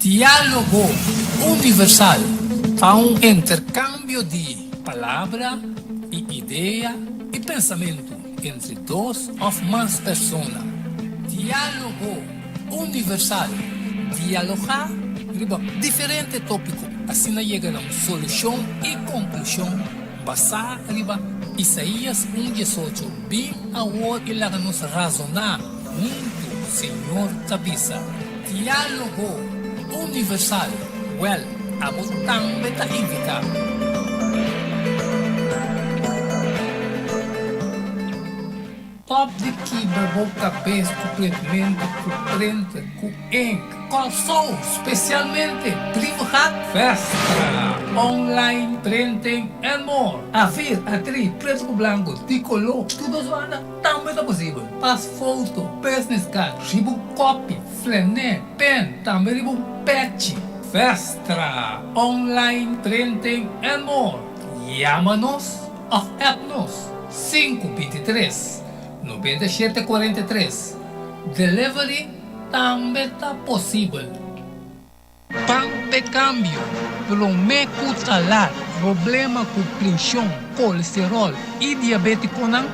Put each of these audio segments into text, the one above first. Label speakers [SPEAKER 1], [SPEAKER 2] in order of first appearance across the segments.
[SPEAKER 1] Diálogo Universal ta un interkambio di palabra i idea i pensamentu entre dos òf mas persona. Diálogo Universal, Dialogá riba diferente tópiko asina yega na un solushon i konklushon basá riba Isaías un diesocho, Bin awor i laga nos razoná huntu, Señor ta bisa. Diálogo Universal, Wèl, abo tambe ta invitá. Stop di kibra bo kabes ku printmentu, ku printer, ku ink. Kòrsou, spesialmente Brievengat, Vestra, online printing and more. A-vier, A-drie, pretu ku blanku, di koló, tur dos banda tambe ta posibel. Pas foto, business card, riba un kopi, flené, pen, tambe riba un pechi. Vestra, online printing and more. Yama nos Of app nos, sinku bintitres, noventa i shete kuarenta i tres. Delivery tambe ta posibel. Ban p'e kambio, promé ku ta lat. Problema ku preshon, kolesteròl i diabétikonan,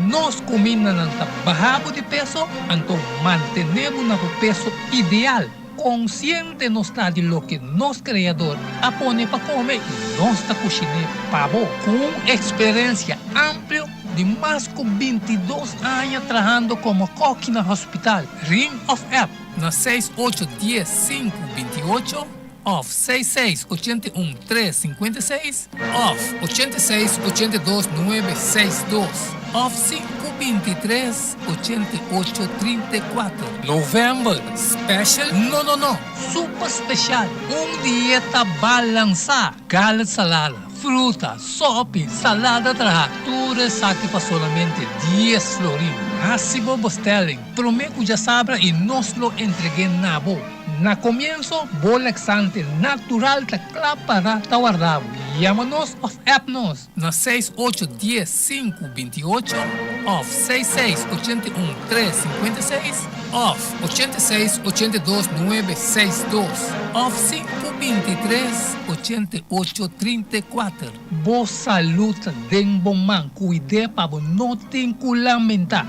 [SPEAKER 1] nos kumindanan ta baha bo di peso, anto mantené bo na bo peso ideal. Konsiente nos ta di loke nos Kreador a pone pa kome i nos ta kushiné pa bo. Ku un eksperensia amplio di mas ku bintidos aña trahando komo kòki na hospital, ring òf app na seis ocho dies sinku binti ocho òf seis seis ochenta i un tres sinkuenta i seis òf ochenta i seis ochenta i dos nuebe seis dos òf sinku bintitres ochenta i ocho trinta i kuater. November special? No no no! Super special! Un dieta balansá! Gallet salada, fruta, sopi, salada trahá, tur esaki pa solamente dies florin. Hasi bo bestelling promé ku djasabra i nos lo entreg'é na bo. Na komienso, bo laxante natural ta kla pará ta warda bo. Yama nos òf app nos na seis ocho dies sinku binti ocho òf seis seis ochenta i un tres sinkuenta i seis òf ochenta i seis ochenta i dos nuebe seis dos òf sinku bintitres ochenta i ocho trinta i kuater. Bo salú ta den bo man, kuid'é pa bo no tin ku lamentá.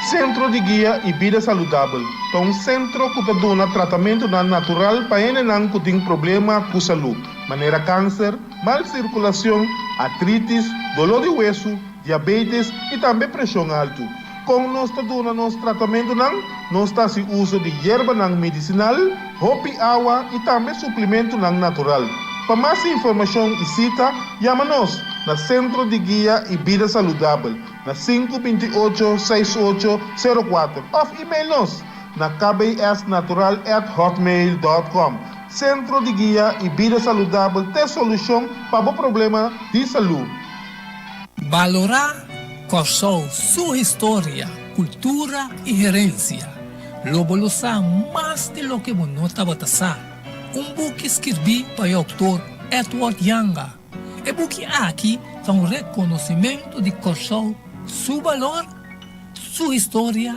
[SPEAKER 2] Sentro di Guia i Bida Saludabel ta un sentro ku ta duna tratamentunan natural pa hendenan ku tin problema ku salú, manera kanser, mal sirkulashon, artritis, doló di wesu, diabetes i tambe preshon altu. Kon nos ta duna nos tratamentunan? Nos ta hasi uso di yerbanan medisinal, hopi awa i tambe suplementunan natural. Pa mas informashon i sita, yama nos na Sentro di Guia i Bida Saludabel na sinku binti ocho seis ocho sero kuater òf email nos na kbsnatural@hotmail.com. Sentro di Guia i Bida Saludabel t'e solushon pa bo problema di salú.
[SPEAKER 1] Balorá Kòrsou su historia, kultura i herensia. Lo bo lo sa mas di loke bo no tabata sa. Un buki skirbí pa e outor Edward Janga. E buki aki ta un rekonosimentu di Kòrsou su balor, su historia,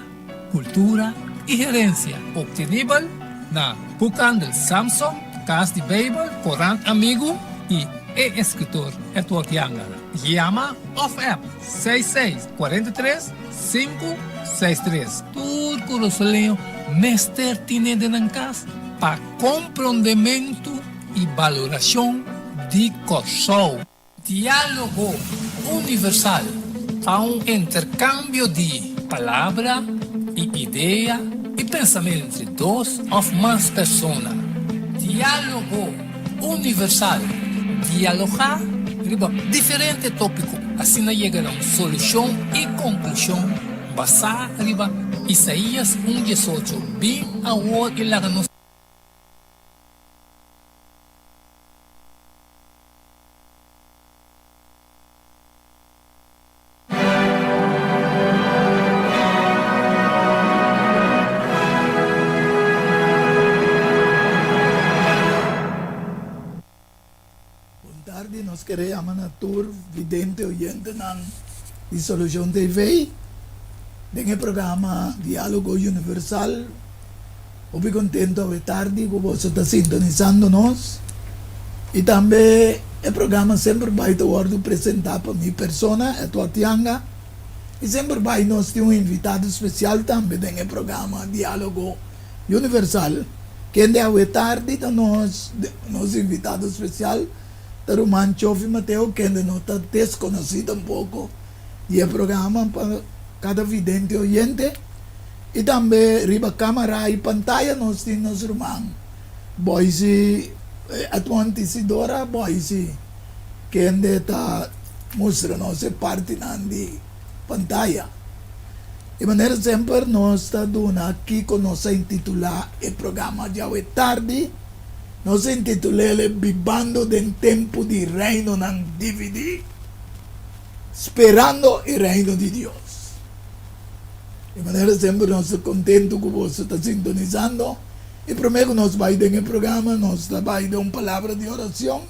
[SPEAKER 1] kultura i herensia. Optenibel na Boekhandel Samson, Kas di Beibel, Korant Amigu i e eskritor Edward Janga. Yama òf app seis seis kuarenta i tres sinku seis tres. Tur kurasoleño mester tine den nan kas pa komprondementu i balorashon di Kòrsou. Diálogo Universal ta un interkambio di palabra i idea i pensamentu entre dos òf mas persona. Diálogo Universal, Dialogá riba diferente tópiko asina yega na un solushon i konklushon basá riba Isaías un diesocho, Bin awor i laga nos.
[SPEAKER 3] Bon tardi, nos kere yama na tur vidente oyentenan di Solucion TV den e programa Dialogo Universal. Hopi contento awe tardi cu boso ta sintonizando nos y tambe e programa semper bay ta wordo presenta pa mi persona Edward Yanga y semper bay nos tin un invitado especial tambe den e programa Dialogo Universal kende awe tardi ta nos nos invitado especial ta ruman Chofi Mateo kende no ta desconoci tampoco di e programa pa cada vidente oyente. I tambe riba kamara i pantaya nos tin nos ruman Boise, Edmond Isidora Boise, kende ta mustra nos e partinan di pantaya. Di manera semper nos ta duna kiko nos a intitulá e programa djawe tardi. Nos a intitul'el Bibando den tempu di Reinonan Dividí, Sperando e Reino di Dios. Di manera semper nos ta kontentu ku boso ta sintonisando i promé ku nos bai den e programa nos ta bai den un palabra di orashon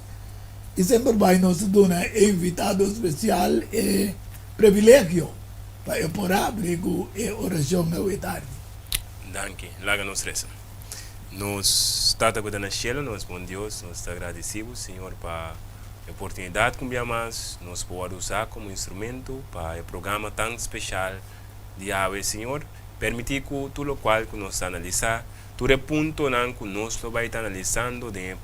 [SPEAKER 3] i semper bai nos ta duna e invitado spesial e privilegio pa e por abri ku e orashon awe tardi.
[SPEAKER 4] Danki. Laga nos resa. Nos Tata ku ta na shelu, nos bon Dios, nos ta gradisí bo, Señor, pa e oportunidat ku un bia mas nos por wòrdu usá komo instrumento pa e programa tan speshal di awe. Señor, permití ku tur lokual ku nos ta analisá, tur e puntonan ku nos lo bai ta analisando den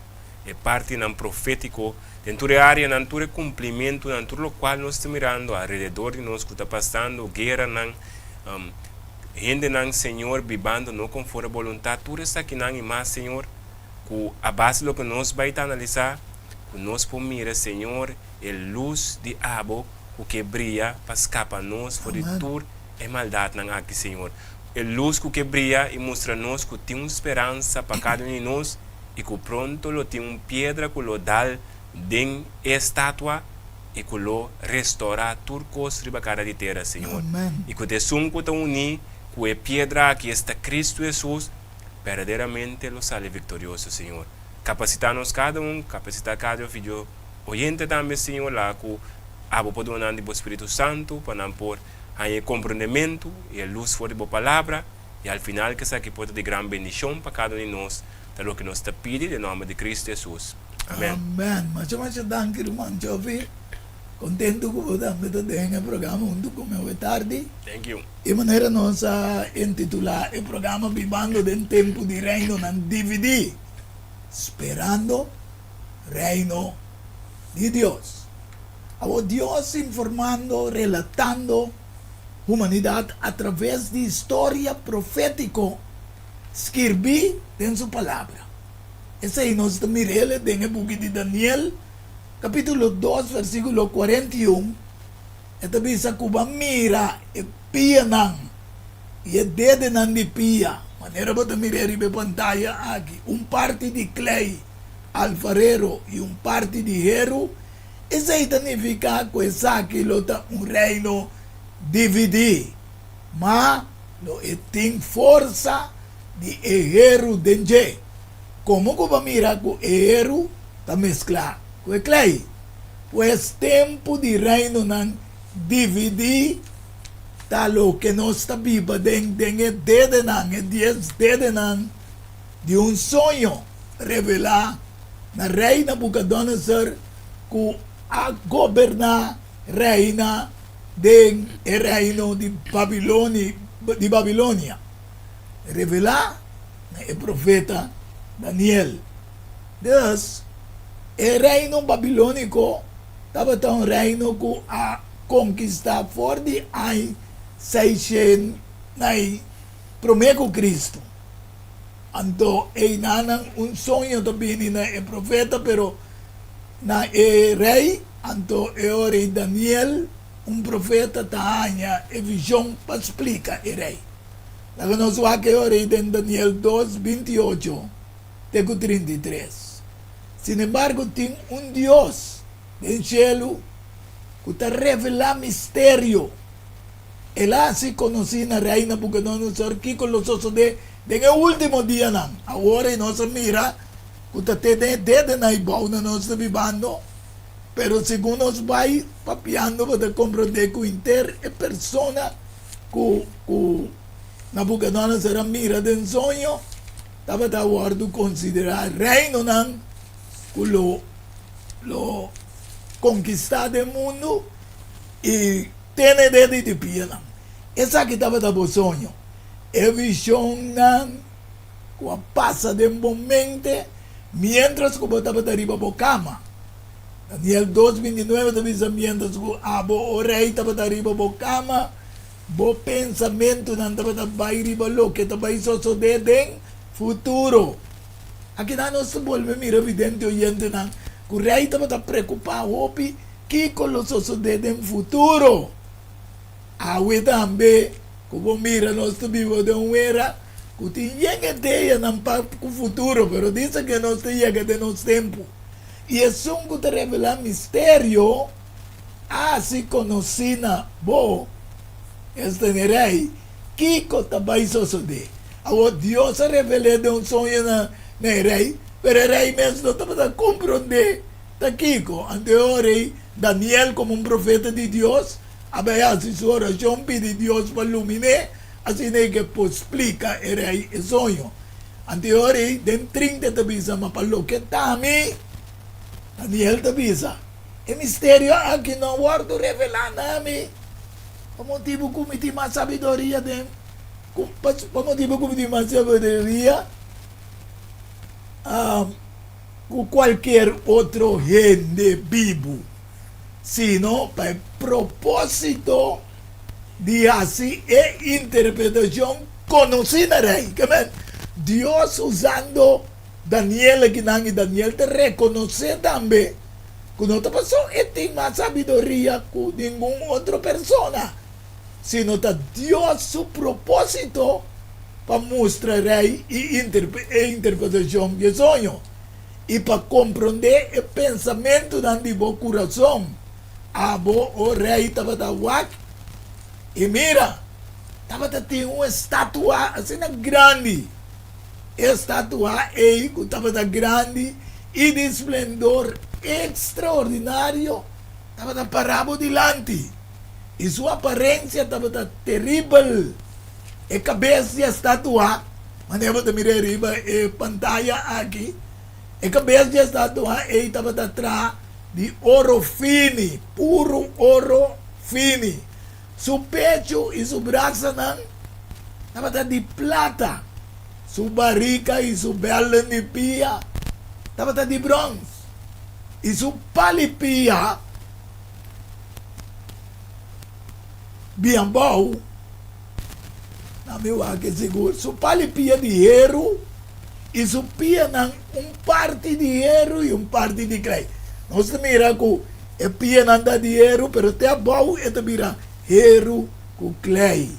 [SPEAKER 4] e partinan profétiko, den tur e áreanan, tur e kumplimentunan, tur lokual nos ta mirando alrededor di nos ku ta pasando, gueranan, hendenan, Señor, bibando no konforme boluntat, tur esakinan i mas, Señor, ku a base di loke nos bai ta analisá, ku nos por mira, Señor, e lus di Abo ku ke bria pa skapa nos for di tur e maldatnan aki, Señor. E lus ku ke bria i mustra nos ku tin un speransa pa kada un di nos i ku pronto lo tin un piedra ku lo dal den e estatua i ku lo restorá tur kos riba kara di tera, Señor. I ku ta esun ku ta uní ku e piedra aki, esta Kristu Hesus, Berdaderamente lo sali viktorioso, Señor. Kapasitá nos kada un, kapasitá kada video oyente tambe, Señor, laga ku Abo por duna nan di Bo Spiritu Santu pa nan por haña e komprondementu i e lus for di Bo Palabra, i al final ku esaki por ta di gran bendishon pa kada un di nos, ta loke nos ta pidi den nòmber di Kristu Hesus. Amèn.
[SPEAKER 3] Amèn. Masha masha danki ruman Jovi. Kontentu ku bo tambe ta den e programa huntu ku mi awe tardi.
[SPEAKER 4] Thank you.
[SPEAKER 3] E manera nos a intitulá e programa Bibando den Tempu di Reinonan Dividí, Sperando Reino di Dios. Awor Dios informando, relatando humanidat atraves di historia profétiko skirbí den su Palabra. Esei nos ta mir'el den e buki di Daniel, kapítulo dos, versíkulo 41. E ta bisa ku bo a mira e pianan i e dedenan di pia, manera bo ta mir'é riba e pantaya aki, un parti di klei alfarero i un parti di heru, esei ta nifiká ku esaki lo ta un reino dividí, ma lo e tin forsa di e heru den dje. Komo ku bo a mira ku e heru ta mesklá ku e klei? Pues tempu di reinonan dividí ta loke nos ta biba den den e dedenan, e dies dedenan di un soño revelá na rei Nabucodonosor ku a goberná reina den e reino di di Babilonia, revelá na e profeta Daniel. Dus, e reino babilóniko tabata un reino ku a konkistá for di aña seishent na i promé ku Kristu. Anto einanan un soño ta bini na e profeta, pero na e rei, anto e ora ei Daniel, un profeta, ta haña e vishon pa splika e rei. Laga nos wak e ora ei den Daniel dos, 28. te ku 33. Sinembargo, tin un Dios den shelu ku ta revelá misterio. El a hasi konosí na Rei Nabukodonosor kiko lo sosodé den e último dianan. Awor ei nos a mira ku ta te den e dedenan ei bou na nos ta bibando, pero segun nos bai papiando bo ta komprondé ku henter e persona ku ku Nabukodonosor a mira den soño. tabata wòrdu konsiderá reinonan ku lo lo konkistá den mundu i tene dede di pianan. Esaki tabata bo soño. E vishonnan ku a pasa den bo mente miéntras ku bo tabata riba bo kama. Daniel dos bintinuebe ta bisa, Miéntras ku abo, o rei, tabata riba bo kama, bo pensamentunan tabata bai riba loke ta bai sosodé den futuro. Akinan nos ta bolbe mira vidente oyentenan ku rei tabata preokupá hopi kiko lo sosodé den futuro. Awe tambe ku bo mira nos ta biba den un era ku tin yen ideanan pa ku futuro, pero disa ke nos ta yega den nos tempu. I esun ku ta revelá misterio a hasi konosí na bo, esta na e rei, kiko ta bai sosodé. Awor Dios a revel'é den un soño na e rei, pero e rei mes no tabata komprondé ta kiko. Anto e ora ei Daniel, komo un profeta di Dios, a bai hasi su orashon pidi Dios pa lumin'é, asina ei ke por splika e rei e soño. Anto e ora ei den trinta e ta bisa, Ma pa loke ta mi, Daniel ta bisa, e misterio aki no a wòrdu revelá na mi pa motibu ku mi tin mas sabiduria den ku pa motibu ku mi tin mas sabiduria ku kualkier otro hende bibu, sino pa e propósito di hasi e interpretashon konosí na rei. Ke men, Dios usando Daniel akinan, i Daniel ta rekonosé tambe ku no ta paso e tin mas sabiduria ku ningun otro persona, sino ta Dios su propósito pa mustra rei i e interpretashon di e soño i pa komprondé e pensamentunan di bo kurason. Abo, o rei, tabata wak, i mira, tabata tin un estatua asina grandi. E estatua ei ku tabata grandi i di splendor ekstraordinario tabata pará bo dilanti, i su aparensia tabata teribel. E kabes di e statua, manera bo ta mira riba e pantaya aki, e kabes di e statua ei tabata traha di oro fini, puru oro fini. Su pechu i su brasanan tabata di plata, su barika i su bèlden di pia tabata di bròns, i su pal'i pia biabou, na mi wak e sigur, su pal'i pia di heru i su pianan un parti di heru i un parti di klei. Nos ta mira ku e pianan ta di heru, pero te abou e ta bira heru ku klei.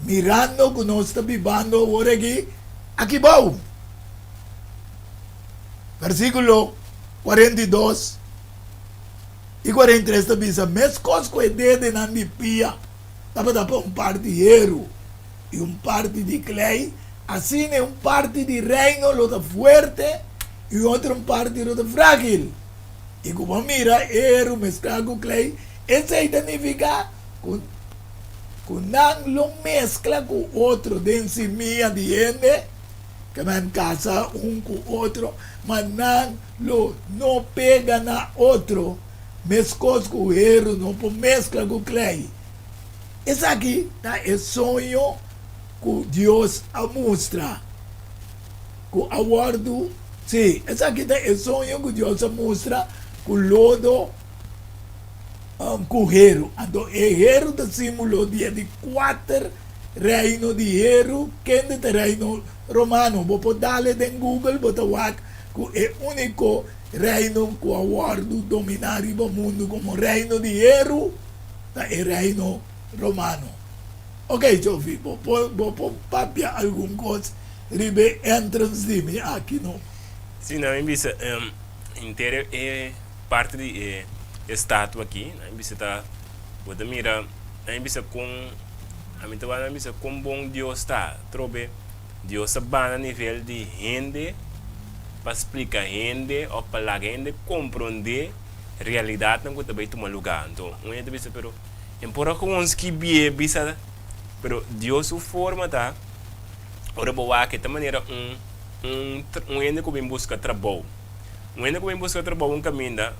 [SPEAKER 3] Mirando ku nos ta bibando awor aki, aki bou. Versíkulo 42 i 43 ta bisa, Meskos ku e dedenan di pia tabata pa un parti heru i un parti di klei, Asina e un parti di reino lo ta fuerte i otro un parti lo ta frágil. I ku bo mira e heru mesklá ku klei, esei ta nifiká ku ku nan lo meskla ku otro den simia di hende, ke nan kasa un ku otro, ma nan lo no pega na otro, meskos ku heru no por meskla ku klei. Esaki ta e soño ku Dios a mustra ku a wòrdu, sí, esaki ta e soño ku Dios a mustra ku lodo ku heru. Anto e heru ta símbolo di e di kuater reino di heru, kende ta reino romano. Bo por dale den Google, bo ta wak ku e úniko reino ku a wòrdu dominá riba mundu komo reino di heru ta e reino romano. Ok Jovi, bo por bo por papia algun kos riba e entrance di mi aki no?
[SPEAKER 4] Si, nan mi bisa henter e parti di e estatua aki, nan mi bisa ta, bo ta mira, nan mi bisa kon, ami ta wak nan mi bisa kon bon Dios ta, trobe Dios ta bana nivel di hende pa splika hende of pa laga hende kompronde realidatnan ku ta bai tuma luga. Anto un hende ta bisa pero. En por a kon skibie bisa, pero Dios su forma ta. Ora bo wak e ta manera un un un hende ku bin buska trabou. Un hende ku bin buska trabou un kaminda,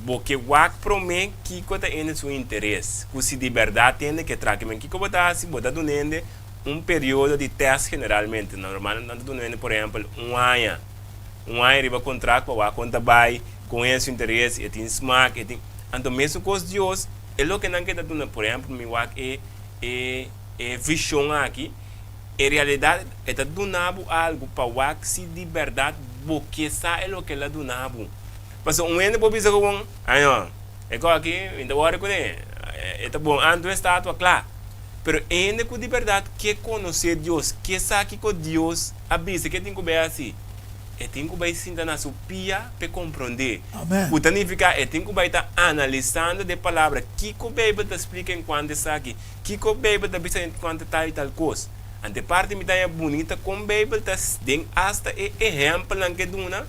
[SPEAKER 4] bo ke wak promé kiko ta hende su interes, ku si di bèrdat hende ke traha. Kimen kiko bo ta hasi? Bo ta duna hende un periodo di tèst generalmente. Normal nan ta duna hende por ehèmpel un aña, un aña riba kontrakt pa wak kon ta bai, kon hende su interes, e tin smak, e tin. Anto mesun kos Dios, e loke nan ke ta duna, por ehèmpel mi wak e e e vishon aki, En realidat e ta duna bo algu pa wak si di bèrdat bo ke sa e loke el a duna bo. Pasobra un hende por bisa ku bon, Año, e kos aki mi ta wòri kuné, e ta bon, anto e statua kla. Pero e hende ku di bèrdat ke konosé Dios, ke sa kiko Dios a bisa ke tin ku bai hasi, e tin ku bai sinta na su pia p'e komprondé. Ku ta nifiká e tin ku bai ta analisando den Palabra kiko Beibel ta splika enkuanto esaki. Kiko Beibel ta bisa enkuanto tal i tal kos? Ante parti mi ta haña bunita kon Beibel ta den asta e ehèmpelnan ku e duna,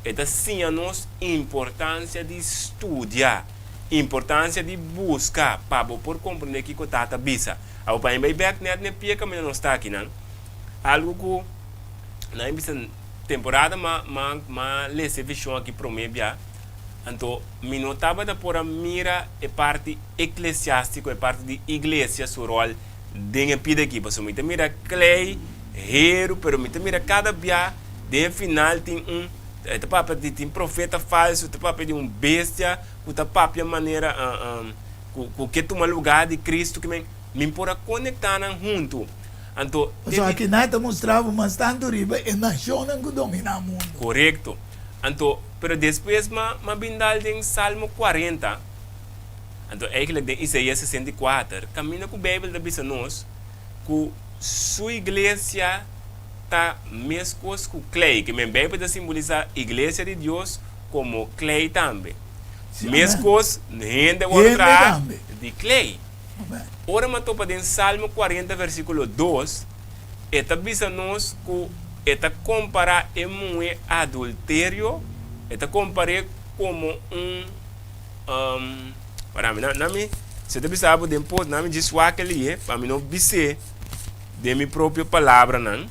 [SPEAKER 4] e ta siña nos importansia di studia, importansia di buska pa bo por komprendé kiko ta ta bisa. Awor pa mi bai bèk nèt n'e pie kaminda nos ta akinan, algu ku nan a bisa temporada m'a m'a m'a lesa e vishon aki promé bia, anto mi no tabata por a mira e parti eklesiástiko, e parti di iglesia su ròl den e pida aki. Pasobra mi ta mira klei, heru, pero mi ta mira kada bia den e final tin un, e ta papia di tin profeta falsu, ta papia di un bestia ku ta papia manera ku ku ke tuma lugá di Kristu ke men mi por a konektá nan huntu. Anto
[SPEAKER 3] Pasobra aki nan ta mustra bo mas tantu riba e nashonnan ku dominá mundu.
[SPEAKER 4] Korekto. Anto, pero despues m'a m'a bin dal den Salmo 40. Anto eigenlijk den Isaías 64 kaminda ku Beibel ta bisa nos ku su iglesia ta meskos ku klei, ke men Beibel ta simbolisá iglesia di Dios komo klei tambe.
[SPEAKER 3] Sí, amèn.
[SPEAKER 4] Meskos hende wòrdu
[SPEAKER 3] Hende
[SPEAKER 4] traha
[SPEAKER 3] tambe.
[SPEAKER 4] di klei.
[SPEAKER 3] Amèn.
[SPEAKER 4] Ora mi a topa den Salmo 40 versíkulo 2, e ta bisa nos ku e ta kompará e muhé adulterio, e ta kompar'é komo un Para mi, na mi, si ta bisa bo den pot, na mi djis wak elí, pa mi no bis'é den mi propio palabranan.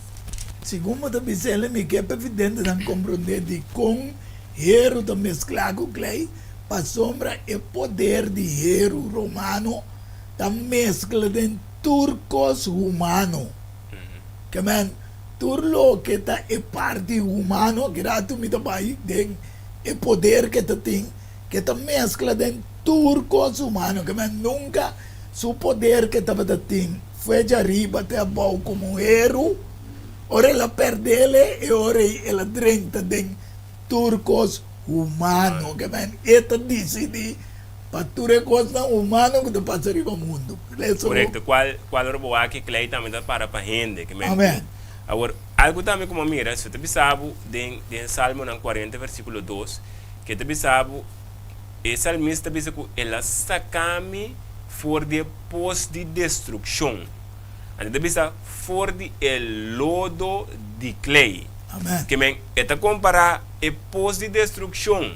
[SPEAKER 3] Segun bo ta bisa el'e, mi ke pa videntenan komprondé dikon heru ta mesklá ku klei, pasobra e poder di heru romano ta meskla den tur kos humano. Ke men, tur loke ta e parti humano, aki ratu mi ta bai den e poder ke ta tin, ke ta meskla den tur kos humano, ke men nunka su poder ke tabata tin fue djariba te abou komo heru, ora el a perdele e ora ei el a drenta den tur kos humano, ke men e ta disidí pa tur e kosnan humano ku ta pasa riba mundu. Leso.
[SPEAKER 4] Korekto, kual kual ora bo wak e klei tambe ta para pa hende, ke men
[SPEAKER 3] Amen.
[SPEAKER 4] Awor, algu tambe ku bo a mira, si ta bisa bo den den Salmonan 40 versíkulo 2, ke ta bisa bo, e salmista ta bisa ku el a saka mi for di e pos di destrukshon. Anto e ta bisa for di e lodo di klei.
[SPEAKER 3] Amen.
[SPEAKER 4] Ke men e ta kompará e pos di destrukshon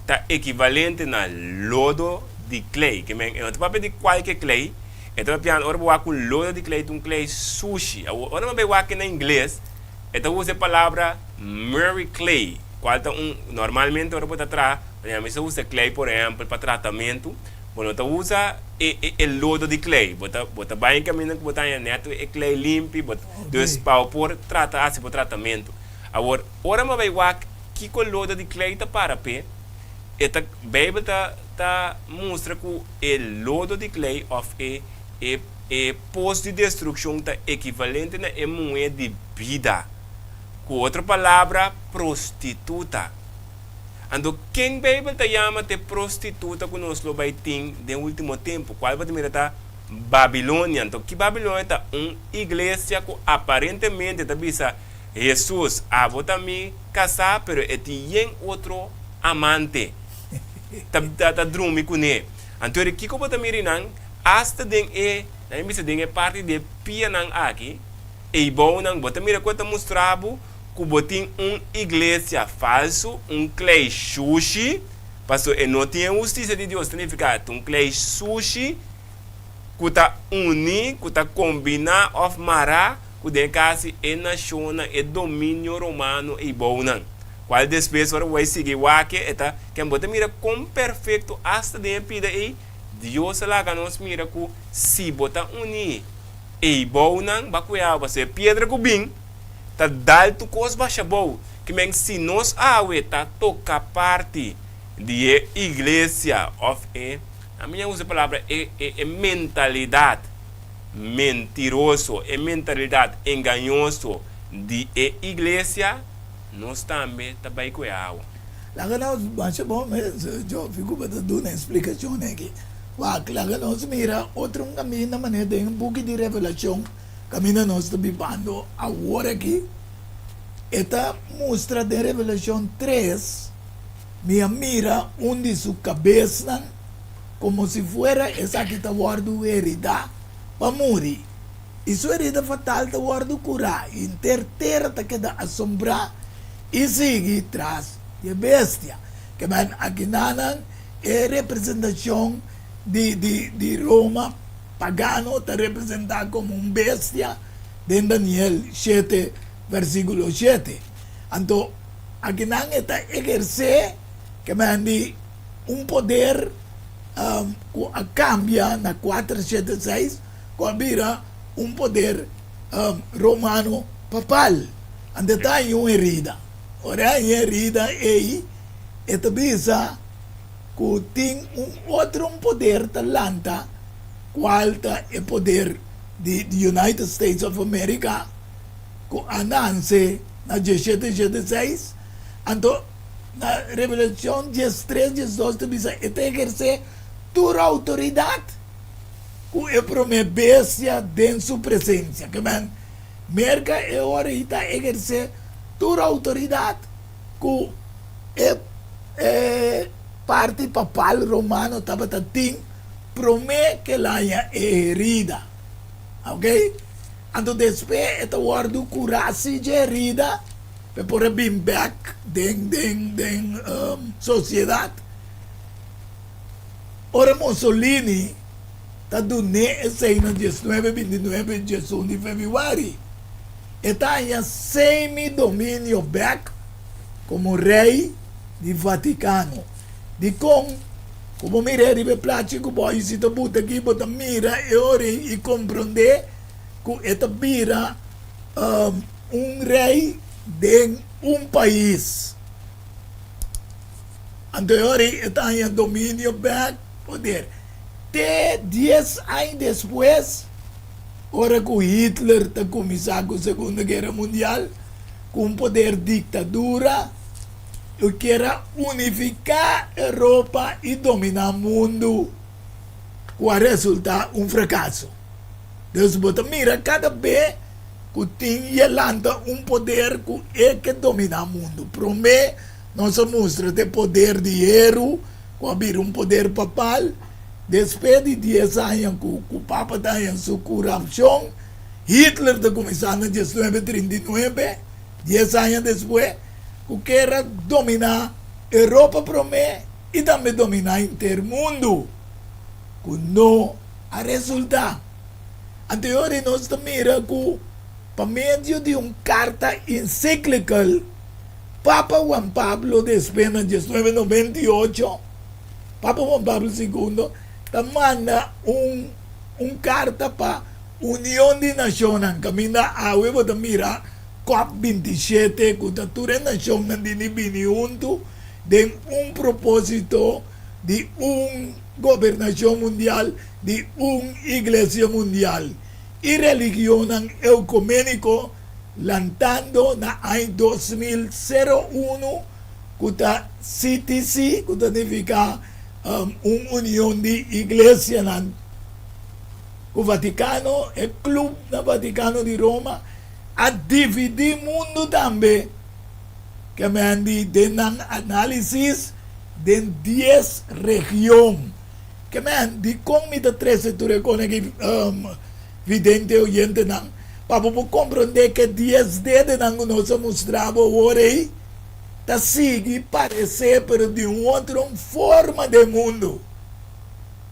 [SPEAKER 4] ta ekivalente na lodo di klei. Ke men e no ta papia di kualke klei, e ta papiando ora bo wak ku lodo di klei ta un klei sushi. Awor ora bo bai wak na ingles e ta usa e palabra miry clay, kual ta un, normalmente ora bo ta traha, manera mi sa usa klei por ehèmpel pa tratamentu, bo no ta usa e e e lodo di klei, bo ta bo ta bai en kaminda ku bo ta haña nèt e klei limpi, bo dus pa bo por trata hasi bo tratamentu. Awor, ora mi a bai wak kiko lodo di klei ta para p'e, e ta Beibel ta ta mustra ku e lodo di klei òf e e e pos di destrukshon ta ekivalente na e muhé di bida. Ku otro palabra, prostituta. Anto, ken Beibel ta yama t'e prostituta ku nos lo bai tin den último tempu? Kual bo ta mira ta Babilonia. Anto, ki Babilonia ta? Un iglesia ku aparentemente ta bisa, Hesus, abo ta mi kasá, pero e tin yen otro amante ta ta drumi kuné. Anto, eri kiko bo ta mira einan? Asta den e, nan a bisa den e parti di e pianan aki, Eibounan, bo ta mira ku e ta mustra bo ku bo tin un iglesia falsu, un klei shushi, pasobra e no tin e hustisia di Dios, ta nifiká ta un klei sushi ku ta uní, ku ta kombiná òf mará. ku den kasi e nashonnan, e dominio romano ei bou nan. Kual despues ora bo bai sigui wak e ta ken bo ta mira kon perfekto asta den e pida ei Dios a laga nos mira ku si bo ta uní ei bou nan ba kue awa pasobra e piedra ku bin ta dal tur kos basha bou. Ke men si nos awe ta toka parti di e iglesia òf e, ami a usa e palabra e e mentalidat mentiroso, e mentalidat engañoso di e iglesia, nos tambe ta bai ku e awa.
[SPEAKER 3] Laga nos, masha bon mes, Jofi, ku bo ta duna e splikashon aki. Wak, laga nos mira otro un kaminda manera den e buki di Revelashon, kaminda nos ta bibando awor aki. E ta mustra den Revelashon tres, Mi a mira un di su kabesnan komo si fuera esaki ta wòrdu heridá pa muri, i su herida fatal ta wòrdu kurá, i henter tera ta keda asombrá i sigui tras di e bestia. Kemen akinanan e representashon di di di Roma pagano ta representá komo un bestia den Daniel shete versíkulo shete. Anto akinan e ta ehersé kemen di un poder ku a kambia na kuater shete seis ku a bira un poder romano papal. Anto e ta haña un herida. Ora e haña e herida ei, e ta bisa ku tin un otro un poder ta lanta kual ta e poder di United States of America ku a nanse na diesshete shete seis. Anto Na Revelashon diestres, diesdos ta bisa e ta ehersé tur outoridat ku e promé bestia den su presensia. Ke men, Merka e ora ei ta ehersé tur outoridat ku e e parti papal romano tabata tin promé ke el haña e herida. Oke? Anto despues e ta wòrdu kurá si dje herida. P'e por a bin bek den den den sosiedat. Ora Mussolini ta dun'é esei na diesnuebe bintinuebe diesun di febrüari, e ta haña semi dominio bek komo rei di Vatikano. Dikon? Ku bo mir'é riba e plachi ku bo a si ta buta aki, bo ta mira e ora ei i komprondé ku e ta bira Un rei den un pais. Anto e ora ei e ta haña dominio bek poder. Te dies aña despues, ora ku Hitler ta kuminsá ku Segunda Guera Mundial, ku un poder diktadura, e kier a unifiká Europa i dominá mundu, ku a resultá un frakaso. Dus bo ta mira kada be ku tin i e lanta un poder ku e ke dominá mundu. Promé nos a mustra ta e poder di heru ku a bira un poder papal. Despues di dies aña ku ku papa ta haña su kurapshon, Hitler ta kuminsá na diesnuebe trinta i nuebe, dies aña despues, ku ker a dominá Europa promé i tambe dominá henter mundu, ku no a resultá. Anto e ora nos ta mira ku pa medio di un karta ensiklikal, Papa Juan Pablo despues na diesnuebe noventa i ocho, Papa Juan Pablo Segundo ta manda un un karta pa Union di Nashonnan, kaminda awe bo ta mira Cop 27 ku ta tur e nashonnan dini bini huntu den un proposito di un gobernashon mundial di un iglesia mundial i religionnan eukuméniko lantando na aña 2001 ku ta CTC ku ta nifiká un union di iglesianan ku Vatikano, e club na Vatikano di Roma a dividí mundu tambe ke men di den nan análisis den dies region. Ke men, dikon mi ta trese tur e kon aki, vidente oyentenan? Pa bo por komprondé ke dies dedenan ku nos a mustra bo awor ei ta sigui paresé pero di un otro forma den mundu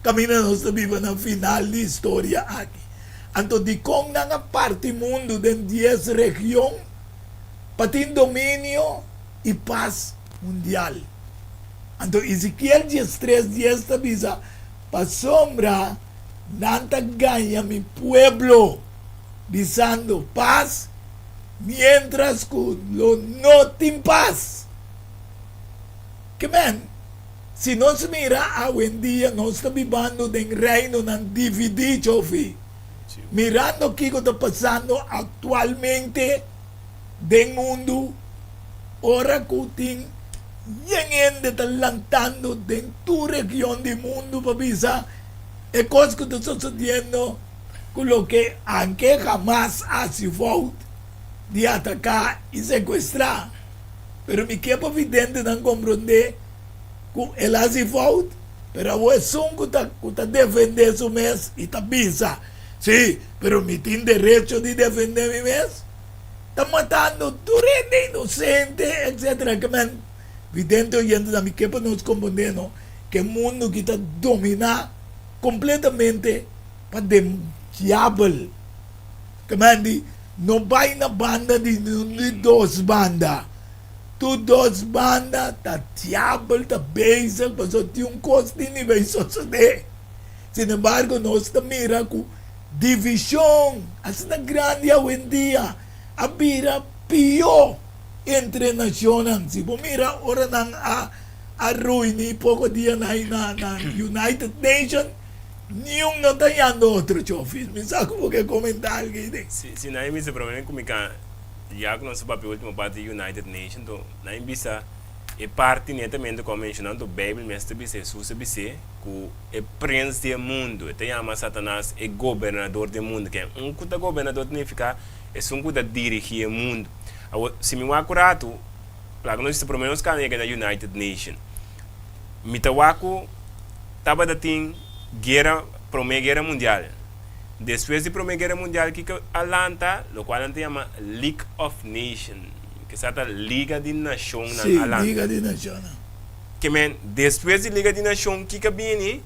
[SPEAKER 3] kaminda nos ta biba na final di historia aki. Anto dikon nan a parti mundu den dies region? Pa tin dominio i pas mundial. Anto Ezekiel 13 dies ta bisa, Pasobra nan ta gaña mi pueblo, bisando, Pas, miéntras ku lo no tin pas. Ke men, si nos mira awendia nos ta bibando den reinonan dividí, Chofi. Mirando kiko ta pasando aktualmente den mundu, ora ku tin yen hende ta lantando den tur region di mundu pa bisa e kos ku ta sosodiendo ku loke anke hamas hasi fout di ataká i sekuestrá. Pero mi ke pa videntenan komprondé ku el a hasi fout, pero awor esun ku ta ku ta defendé su mes i ta bisa, Sí, pero mi tin derecho di defendé mi mes, ta matando tur hende inosente, etcétera. Ke men, vidente oyentenan, mi ke pa nos komprondé no ku e mundu ki ta dominá kompletamente pa den diabel. Ke men di, No bai na banda di di dos banda. Tur dos banda ta diabel ta bezig pasobra tin un kos tin di bay sosode. Sin embargo nos ta mira ku divishon asina grandi awendia a bira pió entre nashonnan. Si bo mira ora nan a a ruini poko dia na na United Nation Niun no ta yando otro chofis. Mi sa ku bo ke komentá algu ei den.
[SPEAKER 4] Si, si nan bisa prome ku mi ka ya ku nos a papia ultimo parti di United Nation to nan bisa e parti netamente ku a menshoná anto Beibel mes ta bisa Hesus a bis'é ku e prens di e mundu e ta yama Satanas e gobernador di e mundu ken un ku ta gobernador ta nifiká esun ku ta dirigí e mundu awor si mi wak un ratu laga nos bisa prome nos kaba yega na United Nation. Mi ta wak ku tabata tin guera, Prome Guera Mundial. Despues di Prome Guera Mundial kiko a lanta? Lokual nan ta yama League of Nation, ke sa ta Liga di Nashonnan
[SPEAKER 3] Sí,
[SPEAKER 4] a lanta.
[SPEAKER 3] Liga di Nashonnan.
[SPEAKER 4] Ke men, despues di Liga di Nashon kiko a bini?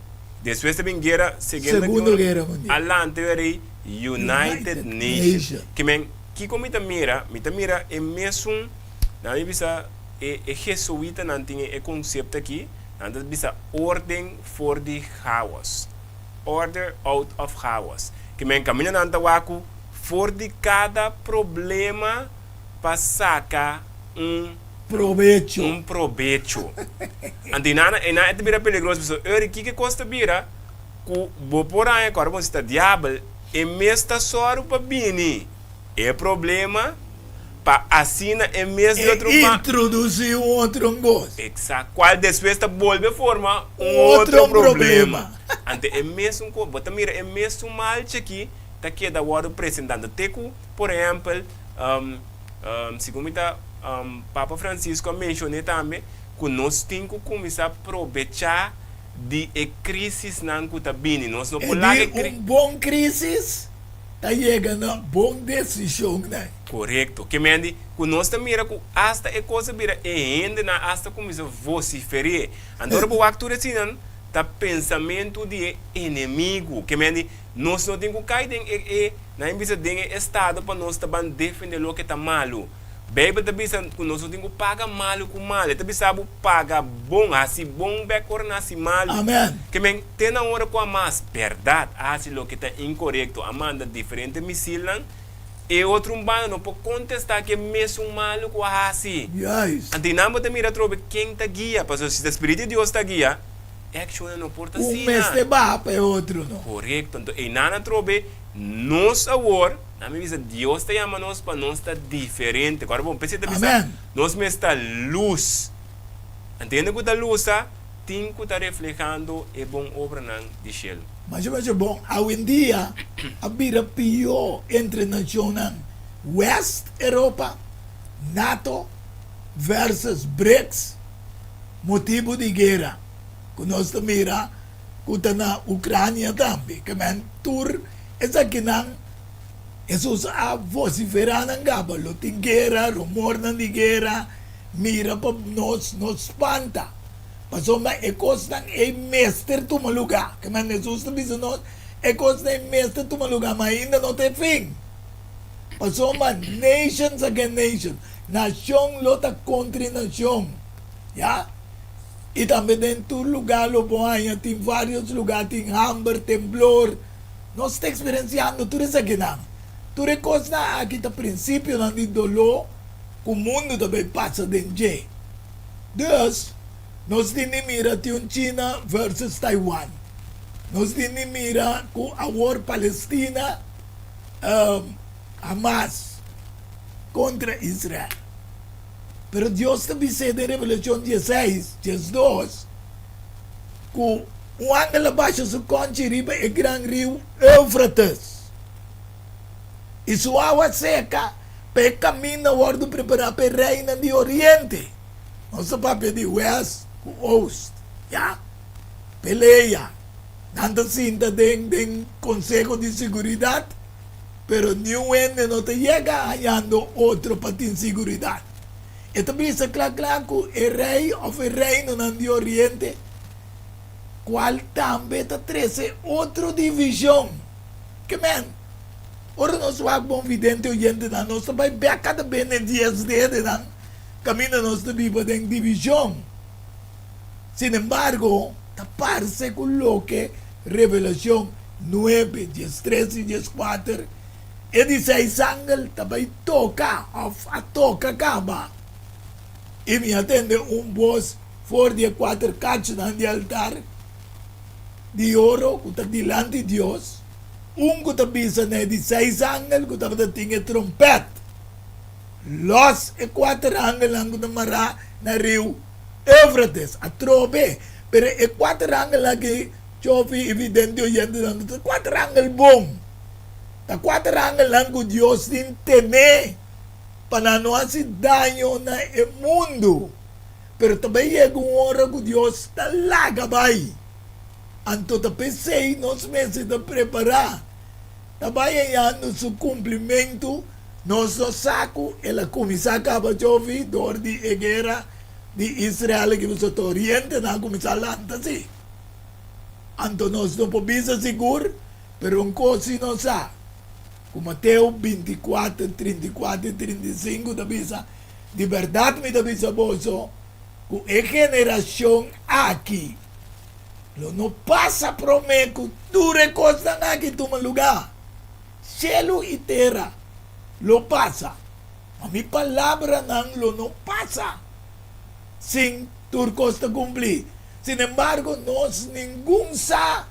[SPEAKER 4] Despues ta bin guera, Segundo
[SPEAKER 3] Segundo Guera
[SPEAKER 4] a
[SPEAKER 3] Mundial.
[SPEAKER 4] lanta e rei United
[SPEAKER 3] United
[SPEAKER 4] Nation.
[SPEAKER 3] Nation.
[SPEAKER 4] Ke men, kiko mi ta mira? Mi ta mira e mesun, nan mi bisa. E e jesuitanan tin e konsepto aki, nan ta bisa orden for di chaos, order out of chaos. Ke men kaminda nan ta wak ku for di kada problema pa saka un
[SPEAKER 3] Probecho.
[SPEAKER 4] un probecho. Anto e nan e nan e ta bira peligroso pasobra ora kiko kos ta bira ku bo por haña ku ora bo si ta diabel e mes ta sòru pa bini e problema pa asina e mes di
[SPEAKER 3] E
[SPEAKER 4] otro ba.
[SPEAKER 3] introduci un otro ngos.
[SPEAKER 4] Exact. Cual despues ta bolbe forma un
[SPEAKER 3] Un
[SPEAKER 4] otro
[SPEAKER 3] otro
[SPEAKER 4] problema.
[SPEAKER 3] problema.
[SPEAKER 4] Ante e mesun co, bo ta mira e mesun malchi aki ta keda wordo presentando te cu, por ehempel, segun mi ta Papa Francisco a mencione tambe cu nos tin cu cuminsa probecha di e crisisnan cu ta bini. Nos no
[SPEAKER 3] E
[SPEAKER 4] por laga
[SPEAKER 3] di
[SPEAKER 4] e cri.
[SPEAKER 3] un bon crisis ta yega na bon desishonnan.
[SPEAKER 4] Korekto. Ke mendi ku nos ta mira ku asta e kos a bira e hendenan asta kuminsá vosifer'é. Anto ora bo wak tur eseinan ta pensamentu di e enemigu. Ke mendi nos no tin ku kai den e e nan bisa den e estado pa nos ta ban defendé loke ta malu. Beibel ta bisa ku nos no tin ku paga malu ku malu. E ta bisa bo paga bon, hasi bon bek ora nan hasi malu.
[SPEAKER 3] Amen.
[SPEAKER 4] Ke men, te na ora ku Hamas, bèrdat, a hasi loke ta inkorekto, a manda diferente misilnan, e otro un banda no por kontestá ku e mesun malu ku a hasi.
[SPEAKER 3] Juist.
[SPEAKER 4] Anto einan bo ta mira atrobe ken ta guia, pasobra si ta Spiritu di Dios ta guia, e akshonnan no por ta
[SPEAKER 3] Un
[SPEAKER 4] asina.
[SPEAKER 3] mester baha pa e otro no.
[SPEAKER 4] Korekto. Anto einan atrobe nos awor. Nan mi bisa Dios ta yama nos pa nos ta diferente. Kòrda bon, p'esei ta bisa
[SPEAKER 3] Amen.
[SPEAKER 4] nos mes ta lus. Anto hende ku ta lusa tin ku ta reflehando e bon obranan di shelu.
[SPEAKER 3] Masha masha bon, awendia a bira pió entre nashonnan West Europa, nato versus BRICS, motibu di guera ku nos ta mira ku ta na Ukrania tambe. Ke men tur Esakinan Hesus a vosiferá nan gaba, Lo tin guera, rumornan di guera, mira pa nos no spanta, pasobra e kosnan ei mester tuma lugá. Ke manera Hesus ta bisa nos? E kosnan ei mester tuma lugá, ma ainda no ta e fin. Pasobra nations against nations, nashon lo ta kontra nashon, ya. I tambe den tur lugá lo bo haña tin vários lugá tin hamber, temblor. Nos ta eksperensiando tur esakinan. Tur e kosnan aki ta prinsipionan di doló ku mundu ta bai pasa den dje. Dus, nos tin di mira tin un China versus Taiwan. Nos tin di mira ku awor Palestina, Hamas kontra Israel. Pero Dios ta bis'é den Revelashon dieseis, 12, ku un angel a basha su kònchi riba e gran riu Eufrates, i su awa seka pa e kaminda wòrdu prepará pa e reinan di oriente. Nos ta papia di wèst ku oost, ya. Pelea. Nan ta sinta den den Konseho di Siguridat, pero niun hende no ta yega hañando otro pa tin siguridat. E ta bisa kla kla ku e rei òf e reinonan di oriente, kual tambe ta trese otro divishon. Ke men, ora nos wak bon vidente oyentenan, nos ta bai bèk kada bes na e dies dedenan kaminda nos ta biba den divishon. Sin embargo, ta parse ku loke Revelashon nuebe, diestres i dieskuater, e di seis angel ta bai toka òf a toka kaba. I mi a tende un bos for di e kuater kachunan di altar di oro ku ta dilanti Dios, un ku ta bisa na e di seis angel ku tabata tin e trompèt, Lòs e kuater angelnan ku ta mará na riu Eufrates. Atrobe, pero e kuater angelnan aki, Chofi i vidente oyentenan, no ta kuater angel bon. Ta kuater angelnan ku Dios tin tené pa nan no hasi daño na e mundu. Pero ta bai yega un ora ku Dios ta laga bai. Anto ta p'esei nos mester ta prepará. Ta bai hañando su kumplimentu. Nos no sa ku el a kuminsá kaba Jovi dor di e guera di Israel aki pasobra ta oriente nan a kuminsá lanta si. Anto nos no por bisa sigur, pero un kos si nos sa, ku Mateo 24, 34 i 35 ta bisa, Di bèrdat mi ta bisa boso ku e generashon aki lo no pasa promé ku tur e kosnan aki tuma lugá. Shelu i tera lo pasa, ma mi palabranan lo no pasa sin tur kos ta kumplí. Sinembargo, nos ningun sa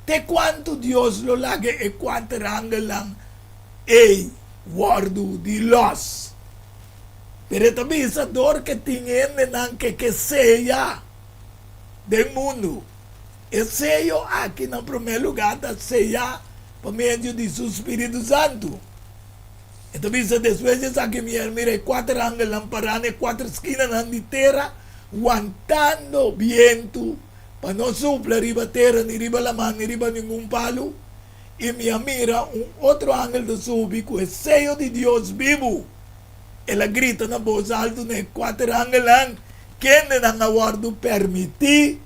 [SPEAKER 3] te kuantu Dios lo laga e kuater angelnan ei wòrdu di lòs. Pero e ta bisa dor ke tin hendenan ke ke seya den mundu. E seyo aki na promé lugá ta seyá pa medio di su spiritu santu. E ta bisa, Despues di esaki mi a mira e kuater angelnan pará na e kuater skinanan di tera, wantando bientu pa no supla riba tera, ni riba laman, ni riba ningun palu. I mi a mira un otro angel ta subi ku e seyo di Dios bibu. El a grita na bos altu na e kuater angelnan, kendenan a wòrdu permití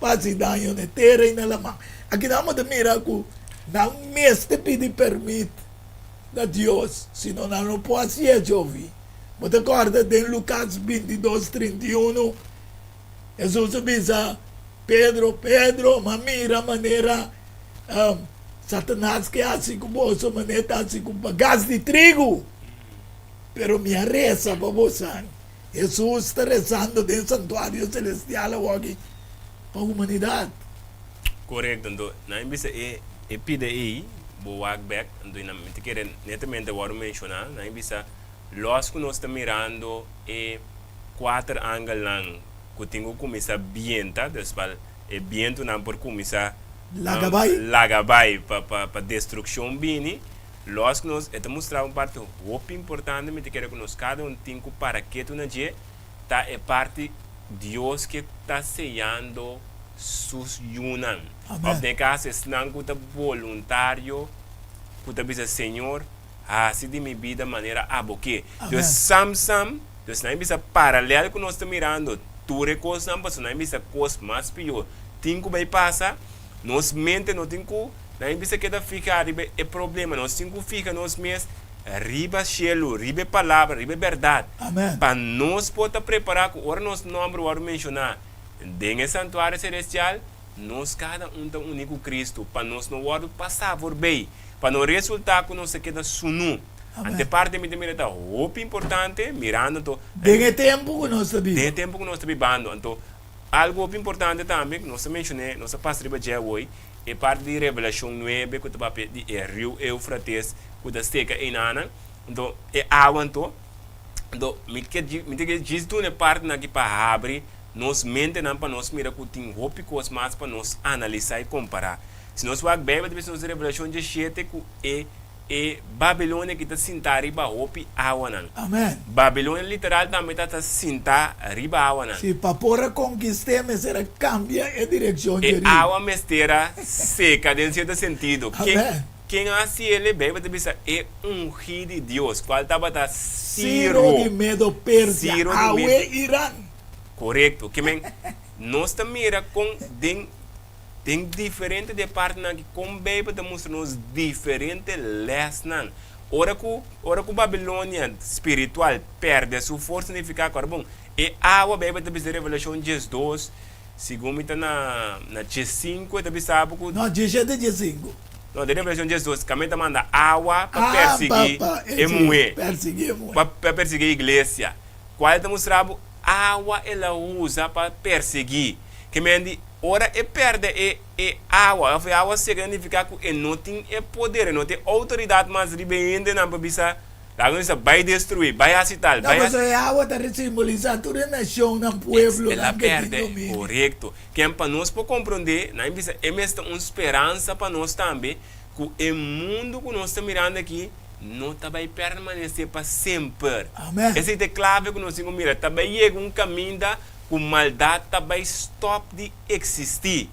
[SPEAKER 3] pa hasi daño na e tera i na laman. Aki nan bo ta mira ku nan mester pidi permit na Dios, sino nan no por hasié, Jovi. Bo ta kòrda den Lukas 22, 31, Hesus a bisa Pedro, Pedro, m'a mira manera Satanas ke hasi ku boso manera e ta hasi ku bagas di trigu. Pero mi a resa pa bosan. Hesus ta rezando den santuario celestial awoki pa humanidad.
[SPEAKER 4] Korekto, anto nan bisa e e pida ei bo wak bek, anto nan mi ta kere netamente wòrdu menshoná, nan bisa lòs ku nos ta mirando e kuater angelnan ku tin ku kuminsá bienta, dus pa e bientunan por kuminsá
[SPEAKER 3] Laga bai.
[SPEAKER 4] laga bai pa pa pa destrukshon bini. Los ku nos, e ta mustra un parti hopi importante, mi ta kere ku nos kada un tin ku para ketu na dje, ta e parti Dios ke ta seyando su yunan. Òf den e kaso esnan ku ta boluntario ku ta bisa, Señor, hasi di mi bida manera abo ke. Dios sam sam, Dios nan a bisa paralel ku nos ta mirando tur e kosnan, pasobra nan a bisa kos mas pió tin ku bai pasa, nos mente no tin ku. Nan bisa keda fiha riba e problema. Nos tin ku fiha nos mes riba shelu, riba e palabra, riba e bèrdat.
[SPEAKER 3] Amen.
[SPEAKER 4] Pa nos por ta prepará ku ora nos nòmber wòrdu menshoná den e santuario selestial, nos kada un ta uní ku Kristu pa nos no wòrdu pasá forbei, pa no resultá ku nos ta keda sunú.
[SPEAKER 3] Amen.
[SPEAKER 4] Ante parti mi ta mira ta hopi importante mirando anto
[SPEAKER 3] Den e tempu ku nos ta
[SPEAKER 4] den
[SPEAKER 3] biba.
[SPEAKER 4] e tempu ku nos ta bibando. Anto algu hopi importante tambe ku nos ta menshoné, nos a pasa riba dje awor, E parti di Revelashon nuebe ku ta papia di e riu Eufrates ku ta seka einanan, anto e awa anto, anto mi ke mi ta ke djis duna e partinan aki pa habri nos mentenan pa nos mira ku tin hopi kos mas pa nos analisá i kompará. Si nos wak Beibel ta bisa nos Revelashon diesshete ku e E Babilonia ki ta sintá riba hopi awanan.
[SPEAKER 3] Amen.
[SPEAKER 4] Babilonia literal tambe ta ta sintá riba awanan.
[SPEAKER 3] Si, pa por a konkist'é mester a kambia e direkshon dje
[SPEAKER 4] E
[SPEAKER 3] riu.
[SPEAKER 4] awa mester a seka den sierto sentido. Ken,
[SPEAKER 3] Amen.
[SPEAKER 4] ken a hasi el? E Beibel ta bisa e ungí di Dios, kual tabata
[SPEAKER 3] Siro
[SPEAKER 4] Siro.
[SPEAKER 3] di Medo-Persia,
[SPEAKER 4] Siro di
[SPEAKER 3] awe
[SPEAKER 4] Medo.
[SPEAKER 3] Iran.
[SPEAKER 4] Korekto. Ke men, nos ta mira kon den. Den diferente di e partinan aki, kon Beibel ta mustra nos diferente lèsnan? Ora ku ora ku Babilonia spiritual pèrdè su forsa nifiká ku ora bon, e awa, Beibel ta bisa den Revelashon diesdos, segun mi ta na na diesinku e ta bisa bo ku.
[SPEAKER 3] No, diesshete diesinku.
[SPEAKER 4] No, den Revelashon diesdos, kaminda ta manda awa pa
[SPEAKER 3] Ah, pa
[SPEAKER 4] pèrsiguí
[SPEAKER 3] pa
[SPEAKER 4] e
[SPEAKER 3] sí,
[SPEAKER 4] muhé,
[SPEAKER 3] pèrsiguí e muhé.
[SPEAKER 4] pa pa pèrsiguí e iglesia. Kual ta mustra bo awa el a usa pa pèrsiguí. Ke men di Ora e perde e e awa of e awa seka ta nifiká ku e no tin e poder, e no tin e outoridat mas riba e hendenan pa bisa, laga nos bisa bai destruí, bai hasi tal,
[SPEAKER 3] No,
[SPEAKER 4] bai hasi.
[SPEAKER 3] pasobra e awa ta simbolisá tur e nashonnan,
[SPEAKER 4] El a
[SPEAKER 3] pueblonan ke tin
[SPEAKER 4] perde,
[SPEAKER 3] dominio.
[SPEAKER 4] korekto. Ken pa nos por komprondé, nan bisa e mes ta un speransa pa nos tambe ku e mundu ku nos ta mirando aki no ta bai permanesé pa semper.
[SPEAKER 3] Amèn.
[SPEAKER 4] Esei ta e klave ku nos tin ku mira. Ta bai yega un kaminda ku maldat ta bai stòp di eksistí.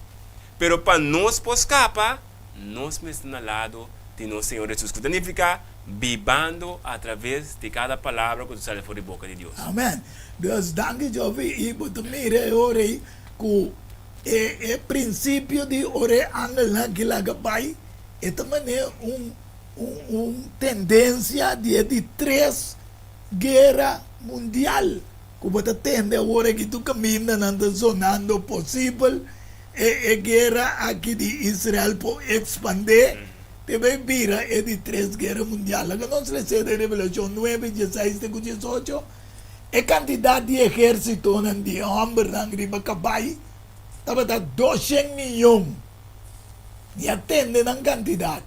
[SPEAKER 4] Pero pa nos por skapa, nos mester na lado di nos Señor Hesus, ku ta nifiká bibando atraves di kada palabra ku ta sali for di boka di Dios.
[SPEAKER 3] Amen. Dios danki Jovi i bo ta mira e ora ei ku e e prinsipio di ora e angelnan ki laga bai e ta manera un un un tendensia di e di tres guera mundial. Ku bo ta tende awor aki tur kamindanan ta zonando posibel e e guera aki di Israel por ekspandé te bai bira e di tres guera mundial. Laga nos les'é den Revelashon nuebe, dieseis te ku diesocho, E kantidat di ehérsitonan di e hòmbernan riba kabai tabata doshen miyon. Mi a tende nan kantidat.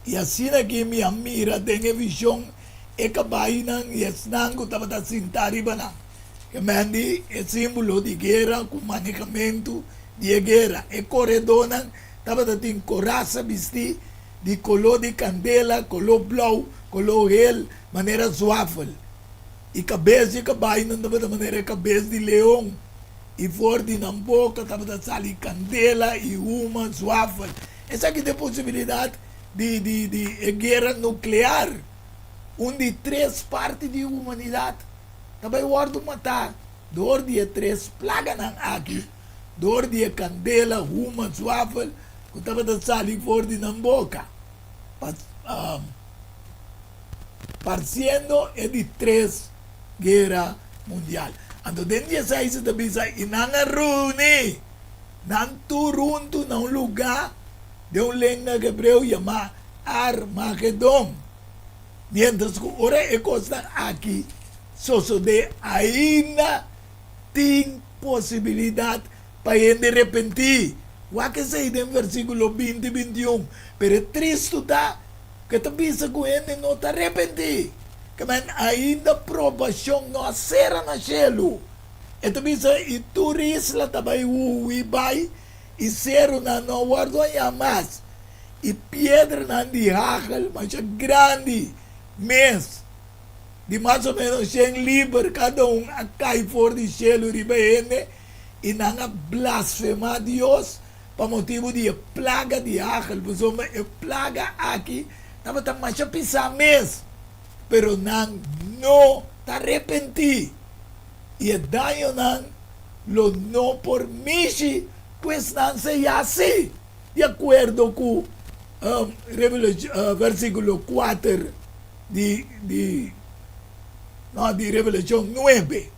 [SPEAKER 3] I asina ki mi a mira den e vishon e kabainan i esnan ku tabata sintá riba nan. Ke men di e símbolo di guera ku manehamentu di e guera. E koredónan tabata tin korasa bistí di koló di kandela, koló blou, koló hel, manera zwafel. I kabes di e kabainan tabata manera e kabes di leon, i for di nan boka tabata sali kandela i huma zwafel. Esaki ta e posibilidat di di di e guera nuklear. Un di tres parti di humanidat ta bai wòrdu matá dor di e tres plaganan aki, dor di e kandela, huma, zwafel ku tabata sali for di nan boka, parsiendo e di tres guera mundial. Anto den dieseis e ta bisa, I nan a reuní. Nan tur huntu na un lugá den un lenga hebreo yamá Armagedon. Miéntras ku ora e kosnan aki sosodé ainda tin posibilidat pa hende repentí. Wak esei den versíkulo binti, bintiun. Pero e tristu ta ku e ta bisa ku hende no ta repentí. Ke men ainda probashon no a sera na shelu. E ta bisa, I tur isla ta bai hui bai, i serunan no a wòrdu hañá mas, i piedranan di hagel masha grandi mes, di mas o ménos shen liber kada un, a kai for di shelu riba hende, i nan a blasfemá Dios pa motibu di e plaga di hagel, pasobra e plaga aki tabata masha pisá mes, pero nan no ta repentí. I e dañonan lo no por mishi ku esnan seyá sí, di akuerdo ku. Versíkulo kuater di di no di Revelashon nuebe.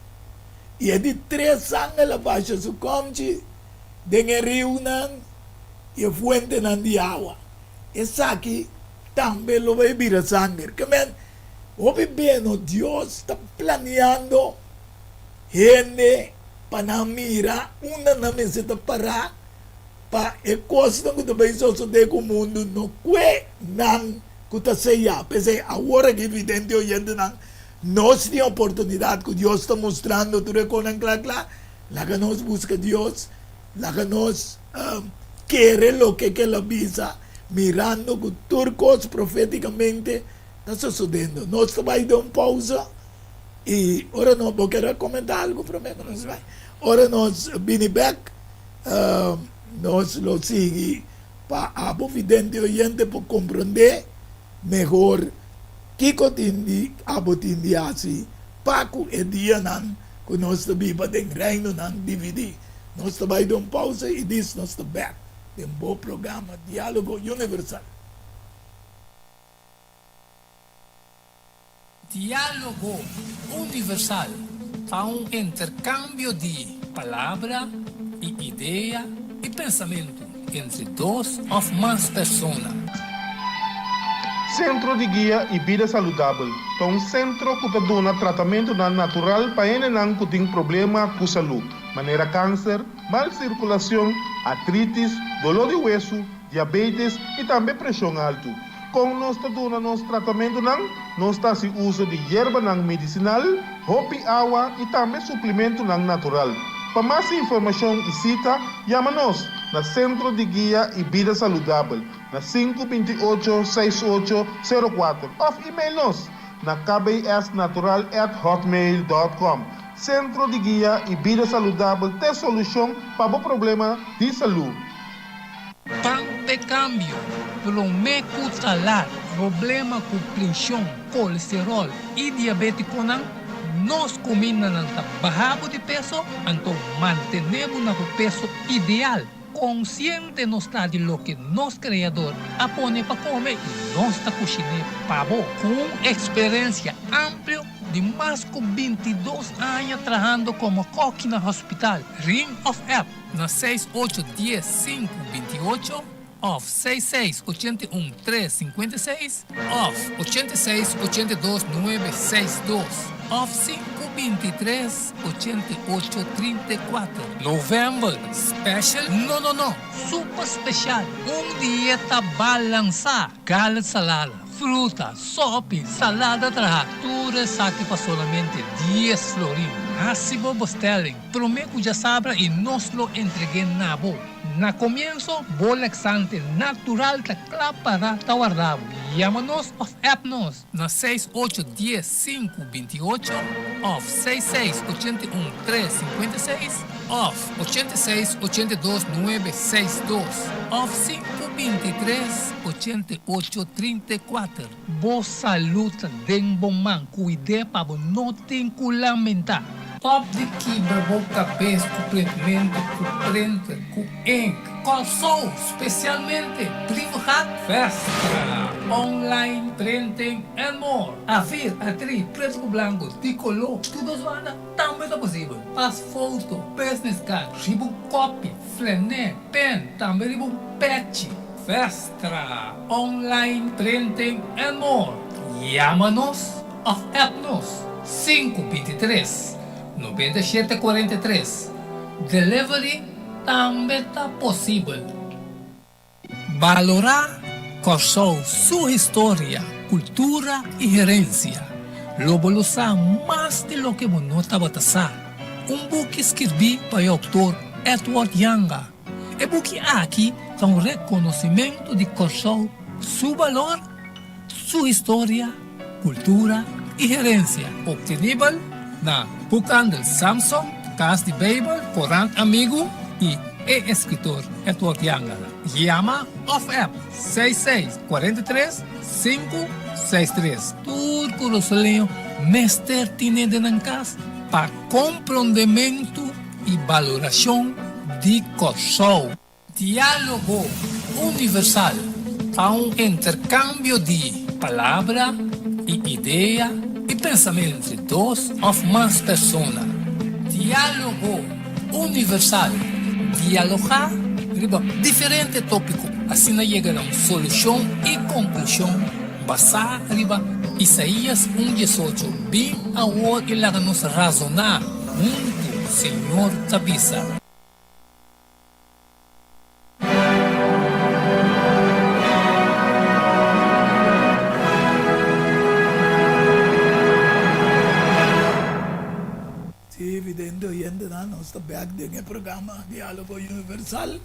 [SPEAKER 3] I e di tres angel a basha su kòmchi den e riunan i e fuentenan di awa. Esaki tambe lo bai bira sanger. Ke men, hopi beno Dios ta planiando hende pa nan mira unda nan mester ta pará pa e kosnan ku ta bai sosodé ku mundu no kue nan ku ta seyá. P'esei awor aki vidente oyentenan nos tin oportunidat ku Dios ta mustrando tur e konan kla kla. Laga nos buska Dios, laga nos kere loke ku el a bisa mirando ku tur kos profétikamente ta sosodendo. Nos ta bai den un pousa i ora nos, bo kere komentá algu promé ku nos bai? Ora nos bini bèk nos lo sigui pa abo vidente oyente por komprondé mehor kiko tin di abo tin di hasi pa ku e dianan ku nos ta biba den Reinonan Dividí. Nos ta bai den un pousa i dis nos ta bèk den bo programa Diálogo Universal.
[SPEAKER 1] Diálogo Universal ta un interkambio di palabra i idea i pensamentu entre dos òf mas persona.
[SPEAKER 2] Sentro di Guia i Bida Saludabel ta un sentro ku ta duna tratamentunan natural pa hendenan ku tin problema ku salú, manera kanser, mal sirkulashon, artritis, doló di wesu, diabetes i tambe preshon altu. Kon nos ta duna nos tratamentunan? Nos ta hasi uso di yerbanan medisinal, hopi awa i tambe suplimentunan natural. Pa mas informashon i sita, yama nos na Sentro di Guia i Bida Saludabel na sinku 28 6 ocho 04 òf email nos na kbsnatural at hotmail dòt kòm. Sentro di Guia i Bida Saludabel t'e solushon pa bo problema di salú.
[SPEAKER 1] Pan p'e kambio, promé ku ta lat. Problema ku preshon, kolesteròl i diabétikonan, nos kumindanan ta baha bo di peso, anto mantené bo na bo peso ideal. Konsiente nos ta di loke nos Kreador a pone pa kome i nos ta kushiné pa bo. Ku un eksperensia amplio di mas ku 22 aña trahando komo kòki na hospital, Ring òf app na seis ocho dies sinku 28 òf seis seis 81 tres 56 òf 86 82 nuebe seis dos òf sinku 23 88 34. November special? No no no! Super special! Un dieta balansá! Gala salada, fruta, sopi, salada traha, tur esaki pa solamente dies florin. Hasi bo bestelling promé ku djasabra i nos lo entreg'é na bo. Na komienso, bo laxante natural ta kla para ta warda bo. Yama nos òf app nos na seis ocho dies sinku 28 òf seis seis 81 tres 56 òf 86 82 nuebe seis dos òf sinku 23 88 34. Bo salud ta den bo man, kuid'é pa bo no tin ku lamentá. Stop di kibra bo kabes ku printmentu, ku printer, ku ink. Kòrsou, spesialmente Brievengat, Vestra, online printing and more. Afir, atri, pretu ku blanku, di koló, tur dos banda tambe ta posibel. Pas foto, business card, riba un kopi, flené, pen, tambe riba un pechi. Vestra, online printing and more. Yama nos òf app nos sinku 23 97 43. Delivery tambe ta posibel. Balorá Kòrsou su historia, kultura i herensia. Lo bo lo sa mas di loke bo no tabata sa. Un buki skirbí pa e outor Edward Janga. E buki aki ta un rekonosimentu di Kòrsou su balor, su historia, kultura i herensia. Optenibel na Boekhandel Samson, Kas di Beibel, Korant Amigu i e eskritor Edward Janga. Yama òf app seis seis 43 sinku seis tres. Tur kurasoleño mester tine den nan kas pa komprondementu i balorashon di Kòrsou. Diálogo Universal. Ta un interkambio di palabra i idea i pensamentu entre dos òf mas persona. Diálogo Universal, Dialogá riba diferente tópiko, asina yega na un solushon i konklushon basá riba Isaías un diesocho, Bin awor i laga nos razoná huntu, Señor ta bisa.
[SPEAKER 3] Sí, vidente oyentenan, nos ta bek den e programa Diálogo Universal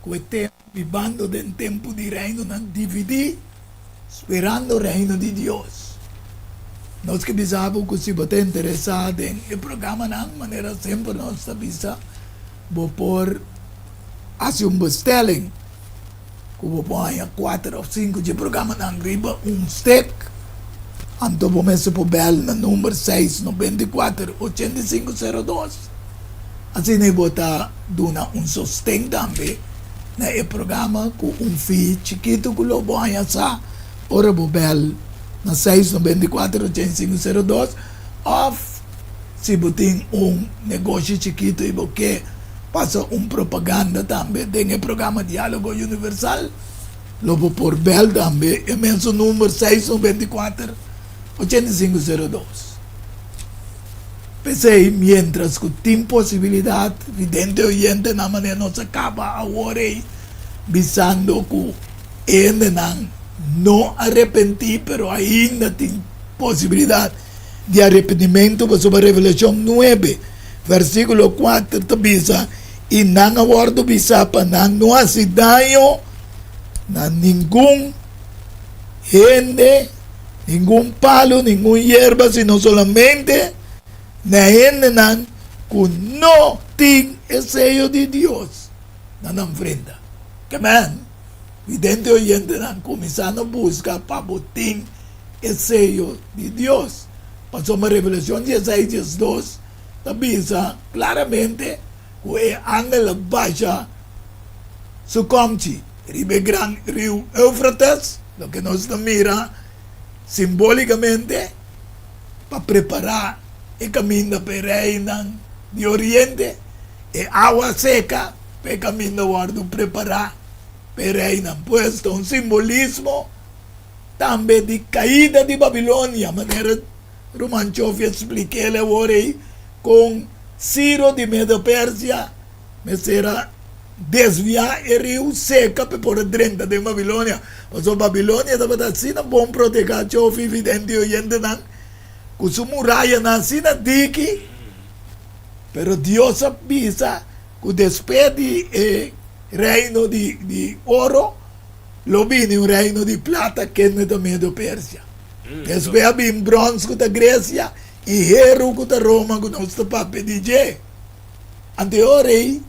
[SPEAKER 3] ku e tema Bibando den Tempu di Reinonan Dividí, Sperando Reino di Dios. Nos ke bisa bo ku si bo ta interesá den e programanan, manera semper nos ta bisa, Bo por hasi un bestelling ku bo por haña kuater òf sinku dje programanan riba un stek. Anto bo mester por bèl na number seis 94 85 02. Asina bo ta duna un sosten tambe na e programa ku un fee chikitu ku lo bo haña sa ora bo bèl na seis 94 85 02 òf Si bo tin un negoshi chikitu i bo ke pasa un propaganda tambe den e programa Diálogo Universal, lo bo por bèl tambe e mesun number seis 94 85 02. P'esei, miéntras ku tin posibilidat, vidente oyentenan manera nos a kaba awor ei bisando ku e hendenan no a repentí pero ainda tin posibilidat di arepentimentu pasobra Revelashon nuebe, versíkulo kuater ta bisa, I nan a wòrdu bisá pa nan no hasi daño na ningun hende, ningun palu, ningun yerba, sino solamente na e hendenan ku no tin e seyo di Dios na nan frenta. Kemen, vidente oyentenan, kuminsá na buska pa bo tin e seyo di Dios. Pasobra Revelashon dieseis 12 ta bisa klaramente ku e angel a basha su kòmchi riba e gran riu Eufrates, loke nos ta mira simbólikamente pa prepará e kaminda pa e reinan di oriente, e awa seka pa e kaminda wòrdu prepará pa e reinan. Pues ta un simbolismo. Tambe di kaida di Babilonia, manera Ruman Chofi a splik'el awor ei, kon Siro di Medo-Persia mester a desviá e riu seka pa e por a drenta den Babilonia. Pasobra Babilonia tabata asina bon protegá, Chofi, vidente i oyentenan, ku su murayanan asina diki, pero Dios a bisa ku despues di e reino di oro, Lo bini un reino di plata kende ta Medo Persia. Despues a bin brons ku ta Gresia i heru ku ta Roma ku nos ta papia di dje. Anto e ora ei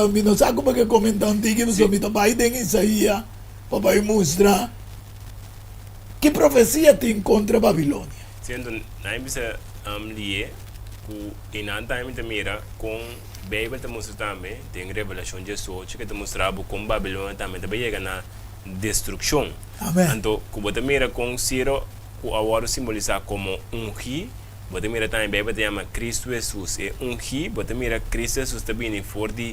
[SPEAKER 3] mi no sa kuma ke komentá un tiki pasobra mi ta bai den Isaia pa bai mustra ki profesia tin kontra Babilonia.
[SPEAKER 4] Siento, nan a bisa lié ku einan tambe mi ta mira kon Beibel ta mustra tambe den Revelashon diesocho ke ta mustra bo kon Babilonia tambe ta bai yega na destrukshon.
[SPEAKER 3] Amen.
[SPEAKER 4] Anto ku bo ta mira kon Siro ku a wòrdu simbolisá komo ungí, bo ta mira tambe Beibel ta yama Kristu Hesus e ungí, bo ta mira Kristu Hesus ta bini for di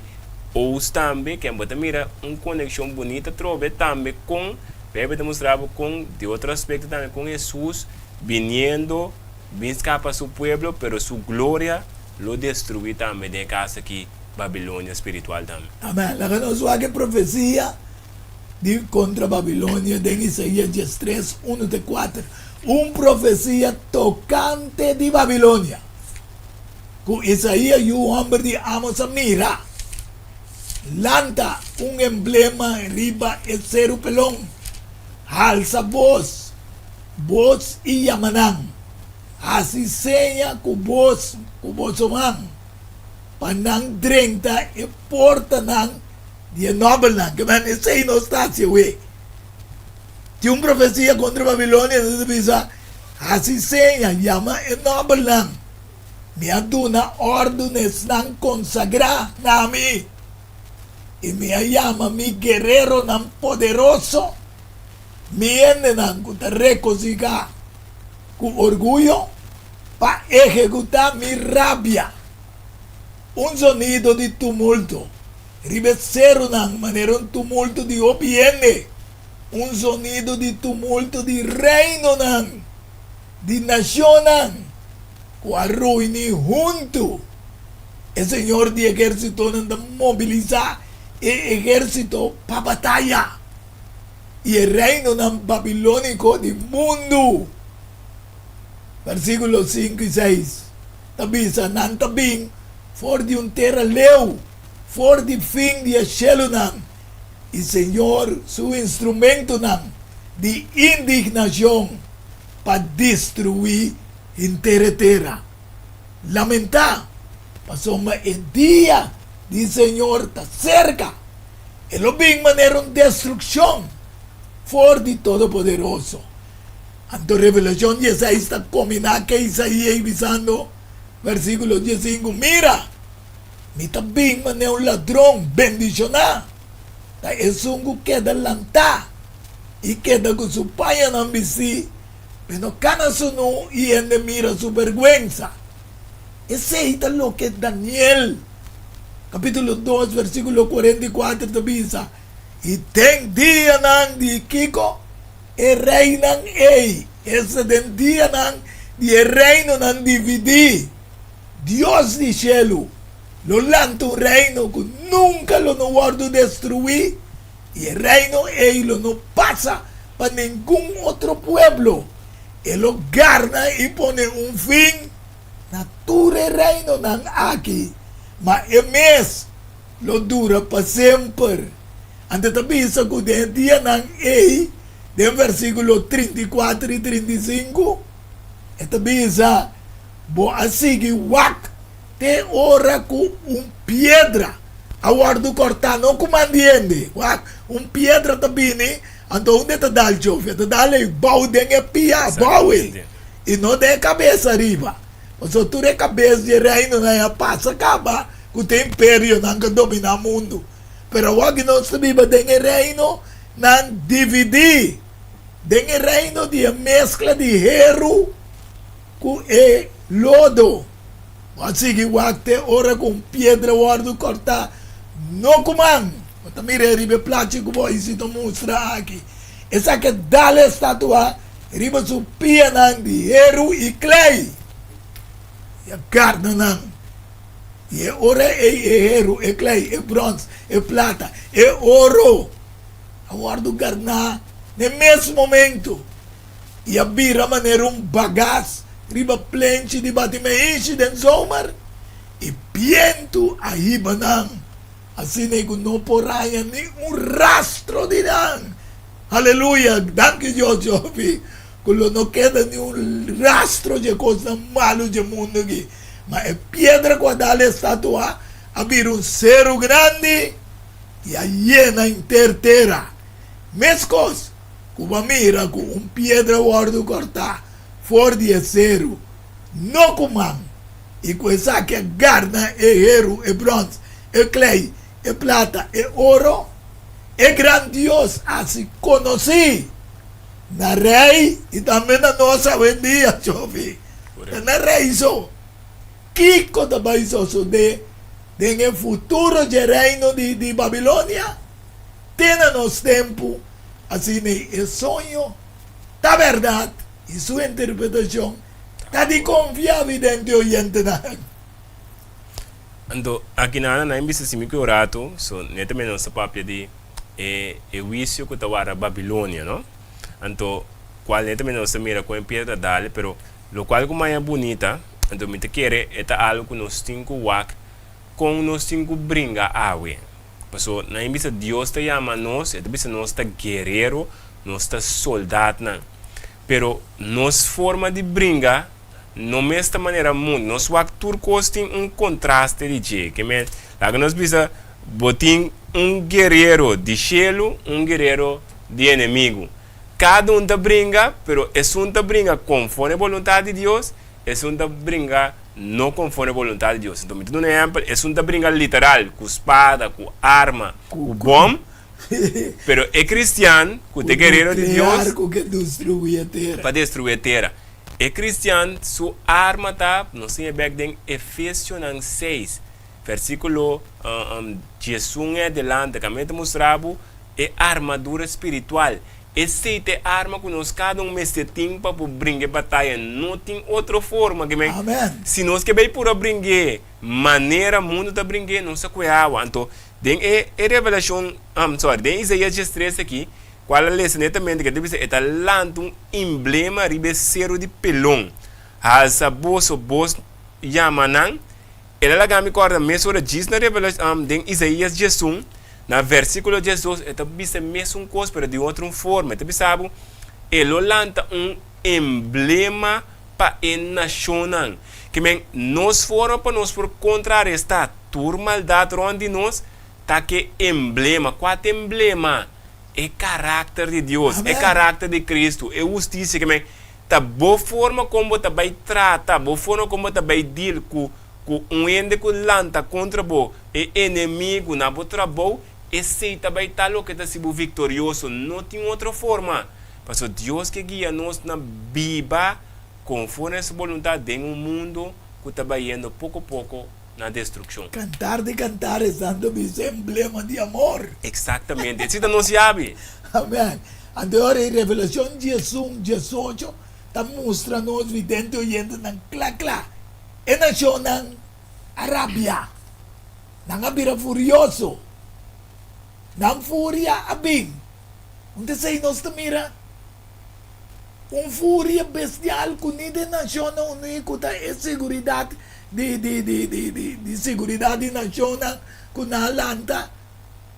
[SPEAKER 4] oost tambe, ken bo ta mira un konekshon bunita atrobe tambe kon Beibel ta mustra bo kon di otro aspekto tambe kon Hesus biniendo bin skapa su pueblo pero su gloria lo destruí tambe den e kas aki, Babilonia spiritual tambe.
[SPEAKER 3] Amèn. Laga nos wak e profesia di kontra Babilonia den Isaías diestres, unu te kuater. Un profesia tokante di Babilonia ku Isaías yu hòmber di Amos a mira. Lanta un emblema riba e seru pelon, halsa bos, bos i yama nan. Hasi seña ku bos ku boso man, pa nan drenta e portanan di e nòbelnan. Ke men esei nos ta hasi awe. Tin un profesia kontra Babilonia, nos ta bisa, Hasi seña, yama e nòbelnan. Mi a duna òrdu na esnan konsagrá na mi, i mi a yama mi guereronan poderoso. Mi hendenan ku ta rekosihá ku orguyo pa ehekutá mi rabia. Un zonido di tumulto riba e serunan manera un tumulto di hopi hende, un zonido di tumulto di reinonan, di nashonnan ku a ruini huntu. E Señor di ehérsitonan ta mobilisá e ehérsito pa bataya i e reinonan babilóniko di mundu. Versíkulo sinku i seis ta bisa, Nan ta bin for di un tera leu, for di fin di e shelunan, i Señor su instrumentonan di indignashon pa destruí henter e tera. Lamentá, pasobra e dia di Señor ta serka, e lo bin manera un destrukshon for di Todopoderoso. Anto Revelashon dieseis ta kombiná ke Isaías bisando, versíkulo diesinku, Mira! Mi ta bin manera un ladron, bendishoná ta esun ku keda lantá i keda ku su pañanan bistí, p'e no kana sunú i hende mira su bèrgwensa. Esei ta loke Daniel, kapítulo dos, versíkulo 44 ta bisa, I den dianan di kiko? E reinan ei, esta den dianan di e reinonan dividí, Dios di shelu lo lanta un reino ku nunka lo no wòrdu destruí, i e reino ei lo no pasa pa ningun otro pueblo. E lo garna i pone un fin na tur e reinonan aki, ma e mes lo dura pa semper. Anto ta bisa ku den e dianan ei, den versíkulo 34 i 35, e ta bisa, Bo a sigui wak te ora ku un piedra a wòrdu kòrtá, no ku man di hende. Wak, un piedra ta bini, anto unda e ta dal Jofi? E ta dal ei bou den e pia abou ei, i no den e kabes ariba. Pasobra tur e kabes di e reinonan ei a pasa kaba ku ta imperionan ku a dominá mundu. Pero awor ku nos ta biba den e reinonan dividí, den e reino di e meskla di heru, Ku e lodo. Bo a sigui wak te ora ku un piedra wòrdu kòrtá, no ku man. Bo ta mira e riba e plachi ku bo a hisi ta mustra aki. Esaki a dal e statua riba su pianan di heru i klei i a garna nan. I e ora ei e heru, e klei, e bròns, e plata, e oro a wòrdu garná n'e mes momentu. i a bira manera un bagas riba plenchi di bati meishi den zomer, i bientu a hiba nan, asina ku no por haña ni un rastro di nan. Aleluya! Danki Dios, Jofi, ku lo no keda ni un rastro dje kosnan malu dje mundu aki. Ma e piedra ku a dal e statua a bira un seru grandi i a yena henter tera. Meskos ku bo a mira ku un piedra wòrdu kòrtá for di e seru, no ku man, i ku esaki a garna e heru, e bròns, e klei, e plata, e oro, e gran Dios hasi konosí na rei i tambe na nos awendia, Jofi. Ta na rei so. Kiko ta bai sosodé den e futuro dje reino di Babilonia? Te na nos tempu, asina e soño ta bèrdat i su interpretashon ta di konfia, vidente oyentenan.
[SPEAKER 4] Anto, aki nan nan bisa si mi ku e rato, so netamente nos ta papia di e e huisio ku ta warda Babilonia, no? Anto, kual netamente nos ta mira kon e piedra ta dal, pero lokual ku maña bunita, anto mi ta kere e ta algu ku nos tin ku wak kon nos tin ku bringa awe. Paso nan e bisa Dios ta yama nos, e ta bisa nos ta guerero, nos ta soldatnan. Pero nos forma di bringa no mes ta manera mundu. Nos wak tur kos tin un kontraste di dje. Ke men, laga nos bisa bo tin un guerero di shelu, un guerero di enemigu. Kada un ta bringa, pero esun ta bringa konforme boluntat di Dios, Esun ta bringa no konforme boluntat di Dios. Enton mi ta duna ehèmpel, esun ta bringa literal, ku spada, ku arma, ku bòm. Pero e kristian ku ta e guerero di Dios.
[SPEAKER 3] Ku ke destruí e tera.
[SPEAKER 4] Pa destruí e tera. E kristian su arma ta, nos siña bek den Efesionan seis, versíkulo diesun en adelante, kaminda ta mustra bo e armadura spiritual. Esei ta e arma ku nos kada un mester tin pa por bringa e bataya. No tin otro forma. Ke men, si nos ke bai pura bring'é manera mundu ta bring'é, nos ta kue awa. Anto, den e e Revelashon, sorry, den Isaías diestres aki, kual a lesa netamente ke ta bisa e ta lanta un emblema riba e seru di Pelon. Halsa boso bos yama nan. El a laga mi kòrda mesora djis na Revelashon, den Isaías diesun, na versíkulo diesdos, e ta bisa mesun kos pero di otro un forma. E ta bisa bo, E lo lanta un emblema pa e nashonnan. Ke men, nos forma pa nos por kontrarestá tur maldat rònt di nos ta ke emblema. Kua ta emblema? E karakter di Dios, e karakter di Kristu, e hustisia. Ke men, ta bo forma kon bo ta bai trata, bo forma kon bo ta bai deal ku ku un hende ku lanta kontra bo, e enemigu na bo trabou, esei ta bai ta loke ta hasi bo viktorioso. No tin otro forma. Pasobra Dios ke guia nos na biba konforme su boluntat den un mundu ku ta bayendo poko poko na destrukshon.
[SPEAKER 3] Kantar di Kantares dando bisa emblema di amor.
[SPEAKER 4] Eksaktamente. Esei ta nos yabi.
[SPEAKER 3] Amen. Anto ora e Revelashon diesun, diesocho ta mustra nos vidente oyentenan kla kla. E nashonnan a rabia. Nan a bira furioso. Nan furia a bin. Un ta esei nos ta mira un furia bestial ku ni den Nashonnan Uní ku ta e seguridat di di di di di di seguridat di nashonnan ku nan a lanta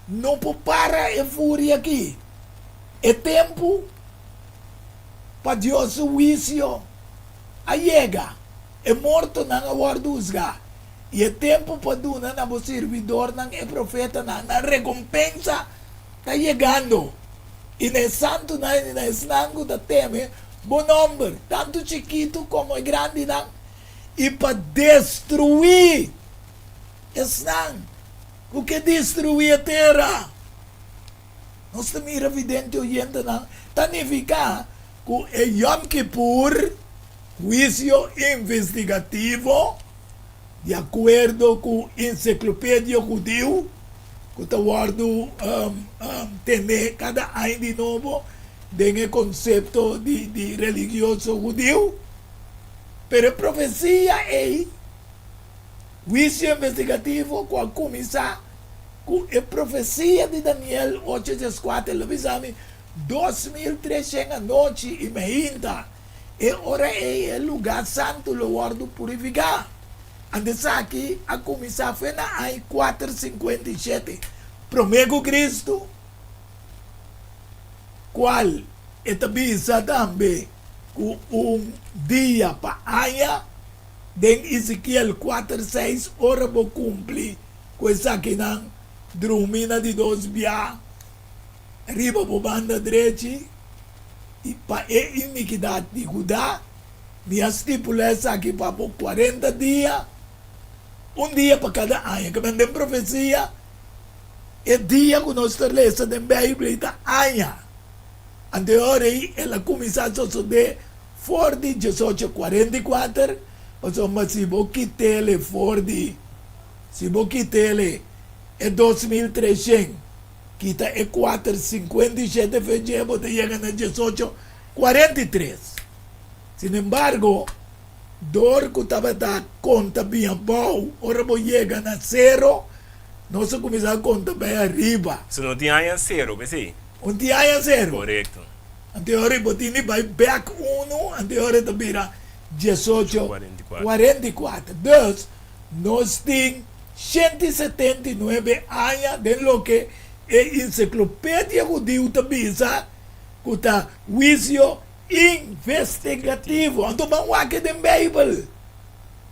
[SPEAKER 3] no por para e furia aki. E tempu pa Dios su huisio a yega, e mortonan a wòrdu husgá, i e tempu pa duna na bo sirbidornan e profetanan nan rekompensa ta yegando, i na e santunan i na esnan ku ta teme bo nòmber, tantu chikitu komo e grandinan, i pa destruí esnan ku ke destruí e tera. Nos ta mira vidente oyentenan, ta nifiká ku e Yom Kippur, huisio investigativo, di akuerdo ku Ensiklopedia Hudiu, ku ta wòrdu tene kada aña di nobo den e konsepto di religioso hudiu. Pero e profesia ei, huisio investigativo ku a kuminsá ku e profesia di Daniel ocho dieskuater, lo bisa mi 2300 anochi i meinta. E ora ei e lugá santu lo wòrdu purifiká. Anto esaki a kuminsá fe na aña kuater 57 promé ku Kristu, kual e ta bisa tambe ku un dia pa aña den Ezekiel kuater seis ora bo kumpli ku esakinan drumi na di dos bia riba bo banda drechi. I pa e inikidat di Hudá, mi a stipulá esaki pa bo kuarenta dia, un dia pa kada aña. Ke men den profesia, e dia ku nos ta lesa den Beibel ei ta aña. Anto e ora ei el a kuminsá sosodé for di diesocho 44, pasobra si bo kit'el for di, si bo kit'el e 2300, Kita e kuater 57 fe dje bo ta yega na diesocho 43. Sinembargo, dor ku tabata konta bin abou, ora bo yega na sero, nos a kuminsá konta bai ariba.
[SPEAKER 4] So no tin aña sero, p'esei?
[SPEAKER 3] Un tin aña sero.
[SPEAKER 4] Korekto.
[SPEAKER 3] Anto e ora bo tin di bai bèk unu, anto e ora ta bira diesocho 44. Dus, nos tin 179 aña den loke e Ensiklopedia Hudiu ta bisa ku ta huisio investigativo. Anto ban wak den Beibel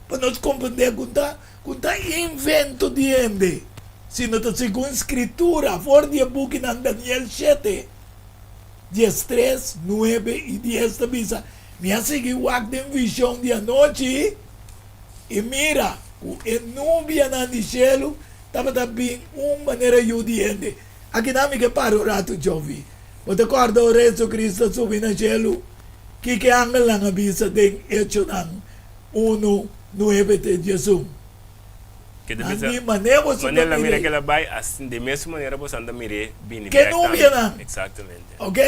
[SPEAKER 3] pa nos komprendé ku ta ku ta invento di hende, sino ta segun Skritura for di e bukinan Daniel shete, 13, nuebe i dies ta bisa, Mi a sigui wak den vishon di anochi. I mira, ku e nubianan di shelu tabata bin un manera yu di hende. Akinan mi ke para un ratu, Jovi. Bo ta kòrda ora Jesucristo a subi na shelu? Kiko e angelnan a bisa den Echonan unu, nuebe te diesun?
[SPEAKER 4] Ke ta
[SPEAKER 3] Nan
[SPEAKER 4] bisa,
[SPEAKER 3] di, Manera boso ta
[SPEAKER 4] Manera la mira
[SPEAKER 3] mir'é.
[SPEAKER 4] ke la bai, asin den mesun manera boso anda mir'é bini
[SPEAKER 3] Ke
[SPEAKER 4] bèk tambe.
[SPEAKER 3] nubianan.
[SPEAKER 4] Eksaktamente.
[SPEAKER 3] Ok?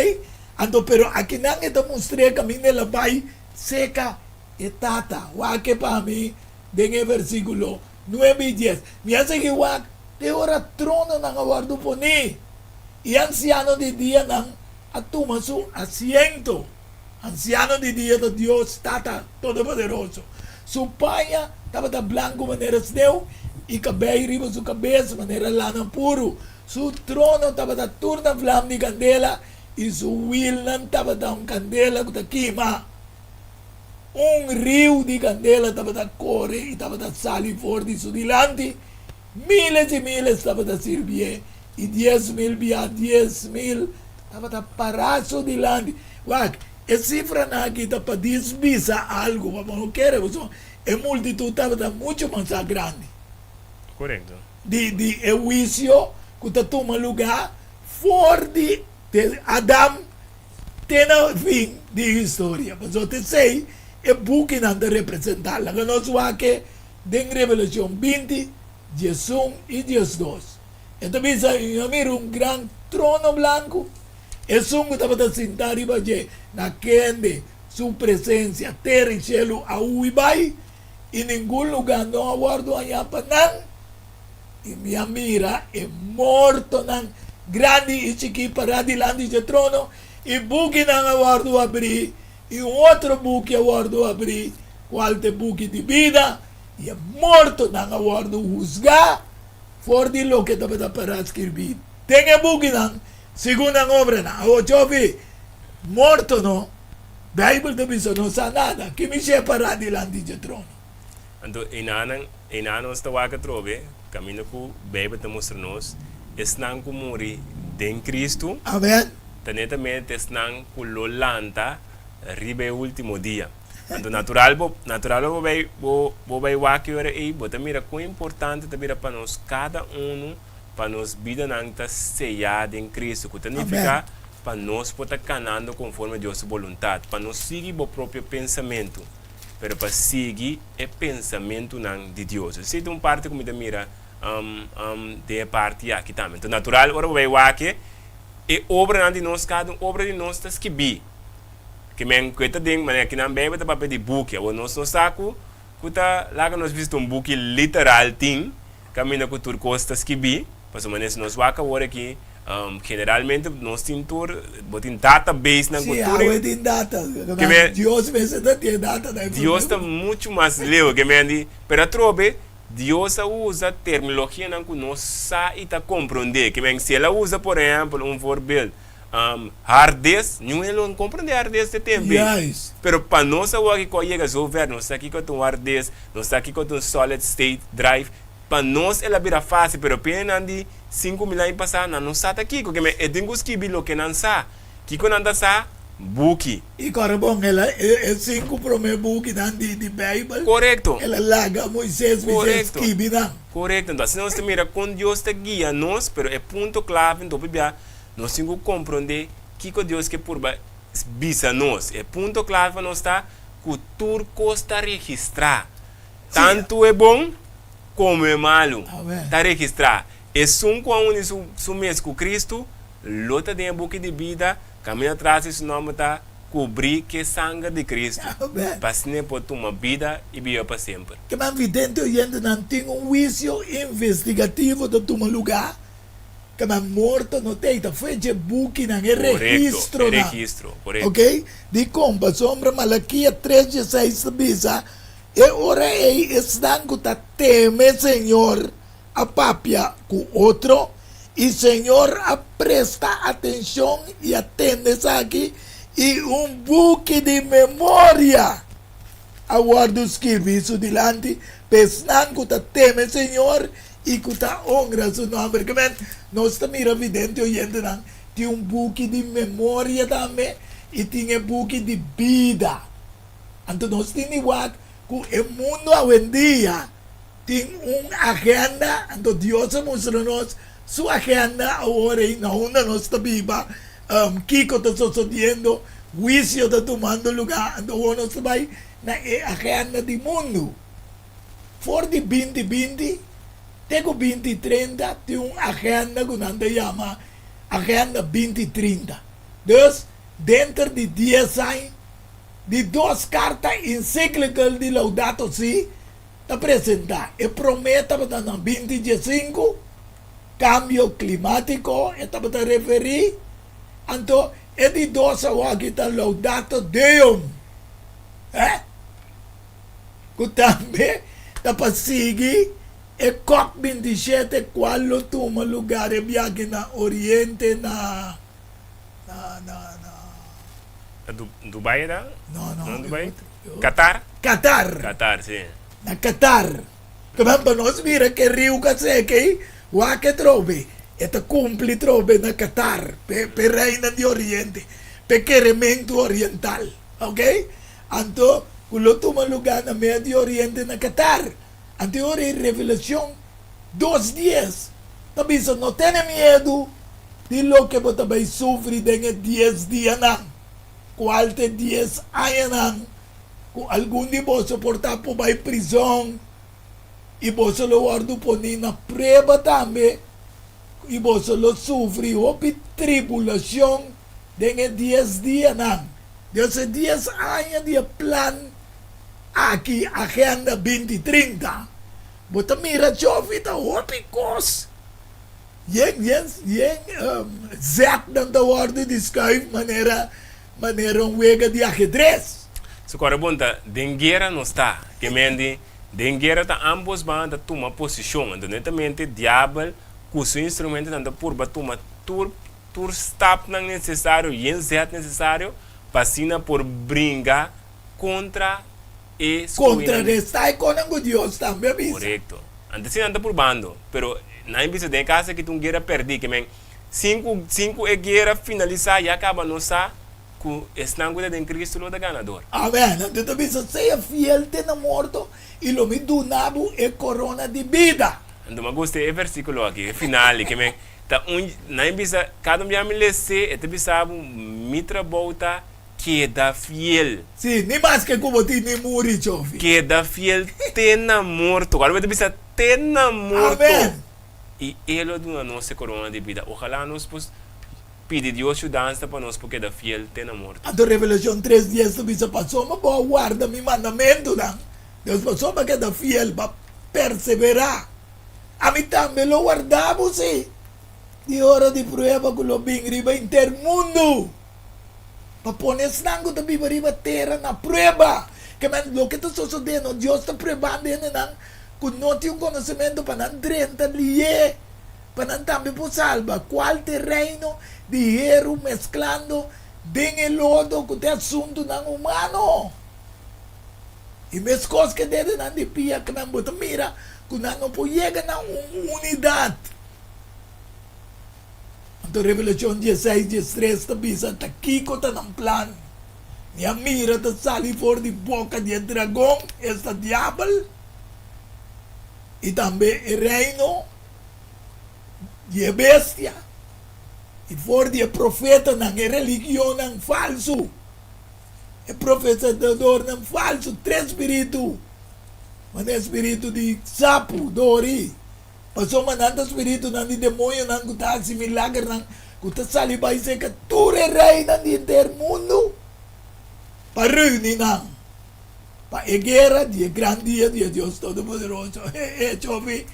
[SPEAKER 3] Anto, pero akinan e ta mustr'é kaminda el a bai seka e Tata. Wak e pa mi den e versíkulo nuebe i dies. Mi a sigui wak te ora trononan a wòrdu poní i ansiano di dianan a tuma su asiento. Ansiano di dia ta Dios Tata Todopoderoso. Su paña tabata blanku manera sneu i kabei riba su kabes manera lana puru. Su trono tabata tur na vlam di kandela i su wilnan tabata un kandela ku ta kima. Un riu di kandela tabata kore i tabata sali for di su dilanti. Miles i miles tabata sirbié i 10,000 bia 10,000 tabata pará su dilanti. Wak, e sifranan aki ta pa dis bisa algu, pa bo no kere, pasobra e multitut tabata muchu masá grandi.
[SPEAKER 4] Korekto.
[SPEAKER 3] Di di e huisio ku ta tuma lugá for di Adam te na fin di historia. Pasobra ta esei e bukinan ta representá. Laga nos wak e den Revelashon 20, 11 i 12. E ta bisa, I a mira un gran trono blanku, esun ku tabata sintá riba dje, na kende su presensia tera i shelu a hui bai, i ningun lugá no a wòrdu hañá pa nan. I mi a mira e mortonan grandi i chikí pará dilanti dje trono, i bukinan a wòrdu abrí, i un otro buki a wòrdu abrí, kual ta e buki di bida, i e mortonan a wòrdu husgá for di loke tabata pará skirbí den e bukinan segun nan obranan. Awor Jofi, morto no, Beibel ta bisa no sa nada, ki mishé pará dilanti dje trono?
[SPEAKER 4] Anto einanan, einan nos ta wak atrobe, kaminda ku Beibel ta mustra nos, esnan ku muri den Kristu,
[SPEAKER 3] Amen.
[SPEAKER 4] ta netamente esnan ku lo lanta riba e último dia. Anto natural bo, natural bo bai, bo, bo bai wak e ora ei, bo ta mira kon importante ta bira pa nos kada unu, pa nos bidanan ta seyá den Kristu, ku ta nifiká pa nos por ta kanando konforme Dios su boluntat, pa no sigui bo propio pensamentu, pero pa sigui e pensamentunan di Dios. Esei ta un parti ku mi ta mira den e parti aki tambe. Anto natural ora bo bai wak e, e obranan di nos, kada un obra di nos ta skibí. Ke men ku e ta den, manera kinan Beibel ta papia di buki. Awor nos no sa ku ku ta laga nos bisita un buki literal tin kaminda ku tur kos ta skibí, pasobra manera si nos wak awor aki, generalmente nos tin tur, bo tin databasenan ku
[SPEAKER 3] Sí,
[SPEAKER 4] tur
[SPEAKER 3] awe tin data.
[SPEAKER 4] Ke men
[SPEAKER 3] Dios mester ta tin e data na e
[SPEAKER 4] Dios ta muchu mas leu ke men di, pero atrobe Dios a usa terminologianan ku nos sa i ta komprondé. Ke men si el a usa por ehèmpel un voorbeeld, Hard disk, niun hende lo comprende hard disk te tempo ei. Pero pa nos awor aki cu a yega zo ver, nos sa kico ta un hard disk, nos sa kico ta un solid state drive, pa nos el a bira facil, pero pa hendenan di 5000 aña pasa, nan no sa ta kico. Ke men e tin cu skibi loke nan sa. Kico nan ta sa? Buki.
[SPEAKER 3] I kòrda bon, el a, e sinku promé bukinan di di Beibel,
[SPEAKER 4] Korekto.
[SPEAKER 3] el a laga Moises bis'é
[SPEAKER 4] Korekto.
[SPEAKER 3] skibi nan.
[SPEAKER 4] Korekto. Enton asina nos ta mira kon Dios ta guia nos, pero e punto klave enton pabia Nos tin ku komprondé kiko Dios ke purba bisa nos. E punto klave pa nos ta ku tur kos ta registrá. Tantu e bon komo e malu ta registrá. Esun ku a uni su mes ku Kristu lo ta den e buki di bida, kaminda tras di su nòmber ta kubrí ku e sanger di Kristu, pa asina e por tuma bida i biba pa semper.
[SPEAKER 3] Keman vidente oyentenan tin un huisio investigativo ta tuma lugá Ka nan morto no ta ei, ta fue dje bukinan, e
[SPEAKER 4] Korekto, e
[SPEAKER 3] registronan.
[SPEAKER 4] registro, korekto.
[SPEAKER 3] Ok? Dikon? Pasobra Malakia tres dieseis ta bisa, E ora ei esnan ku ta teme Señor a papia ku otro, i Señor a presta atenshon i a tende esaki, i un buki di memoria a wòrdu skirbí su dilanti pa esnan ku ta teme Señor i ku ta honra su nòmber. Ke men, nos ta mira vidente oyentenan, tin un buki di memoria tambe i tin e buki di bida. Anto nos tin di wak ku e mundu awendia tin un agenda, anto Dios a mustra nos. su agenda awor ei na unda nos ta biba, kiko ta sosodiendo, huisio ta tumando lugá, anto awor nos ta bai na e agenda di mundu. For di binti binti te ku binti trenta tin un agenda ku nan ta yama Agenda binti trinta. Dus, denter di dies aña, di dos karta ensiklikal di Laudato Si ta presentá. E promé tabata na binti diesinku, Kambio Klimátiko e tabata referí, anto e di dos awaki ta Laudato Deum. Eh? Ku tambe ta pa sigui e cop 27 kual lo tuma lugar e biahe na Oriente na na na na.
[SPEAKER 4] Na Dubai ta?
[SPEAKER 3] No no.
[SPEAKER 4] No Dubai? Qatar?
[SPEAKER 3] Qatar.
[SPEAKER 4] Qatar si.
[SPEAKER 3] Na Qatar. Kaba pa nos mira ke riu ka seke ei wak e trobe e ta kumpli trobe na Qatar p'e p'e reinan di Oriente p'e kerementu oriental ok. Anto ku lo tuma lugá na Medio Oriente na Qatar. Anto e ora ei Revelashon dos dies ta bisa no tene miedu di loke bo ta bai sufri den e dies dianan, kual ta e dies añanan ku algun di boso por ta por bai prizon i boso lo wòrdu poní na prueba tambe i boso lo sufri hopi tribulashon den e dies dianan. Dios e dies aña di e plan aki, Agenda binti trinta, bo ta mira chofi ta hopi kos yen yen yen zetnan ta wòrdu di skuif manera manera un wega di ahedres.
[SPEAKER 4] So kòrda bon ta den guera nos ta, ke men di den guera ta ambos banda ta tuma posishon, anto netamente diabel ku su instrumentonan ta purba tuma tur tur stapnan nesesario yen zet nesesario pa asina por bringa kontra e skohinan.
[SPEAKER 3] Kontrarestá e konan ku Dios tambe a bisa.
[SPEAKER 4] Korekto. Anto si nan ta purbando, pero nan a bisa den e kas aki ta un guera pèrdí, ke men sin ku sin ku e guera finalisá ya kaba nos sa ku esnan ku ta den Kristu lo ta ganador.
[SPEAKER 3] Amèn. Anto ta bisa, Sea fiel te na morto, i lo mi duna bo e korona di bida.
[SPEAKER 4] Anto mi a gusta e versíkulo aki, e final, ke men Ta un, nan e bisa, kada un bia mi les'é, e ta bisa bo, Mi trabou ta keda fiel.
[SPEAKER 3] Sí, ni maske ku bo tin ni muri, Chofi.
[SPEAKER 4] Keda fiel te na morto. Awor bo ta bisa te na morto.
[SPEAKER 3] Amen.
[SPEAKER 4] I E lo duna nos e korona di bida. Ojalá nos por pidi Dios yudansa pa nos por keda fiel te na morto.
[SPEAKER 3] Anto Revelashon tres dies ta bisa, Pasobra bo a warda mi mandamentunan, Dios, pasobra bo a keda fiel, bo a perseverá. Ami tambe lo warda bo, sí, di ora di prueba ku lo bin riba henter mundu, pa pone esnan ku ta biba riba tera na prueba. Ke men, loke ta sosodé no, Dios ta pruebando hendenan ku no tin un konosementu pa nan drenta lié, pa nan tambe por salba. Kual ta e reino di heru mesklando den e lodo ku ta e asuntunan humano? I meskos ku e dedenan di pia ku nan bo ta mira ku nan no por yega na un unidat. Anto Revelashon dieseis, diestres ta bisa ta kiko ta nan plan. Mi a mira ta sali for di boka di e dragon, esta diabel, i tambe e reino di e bestia, i for di e profetanan, e religionnan falsu. E profetadornan falsu, tres spiritu, manera spiritu di sapu, dori, pasobra nan ta spiritunan di demoñonan ku ta hasi milagernan, ku ta sali bai serka tur e reinan di henter mundu pa reuni nan pa e guera di e gran dia di e Dios Todopoderoso. E echo afi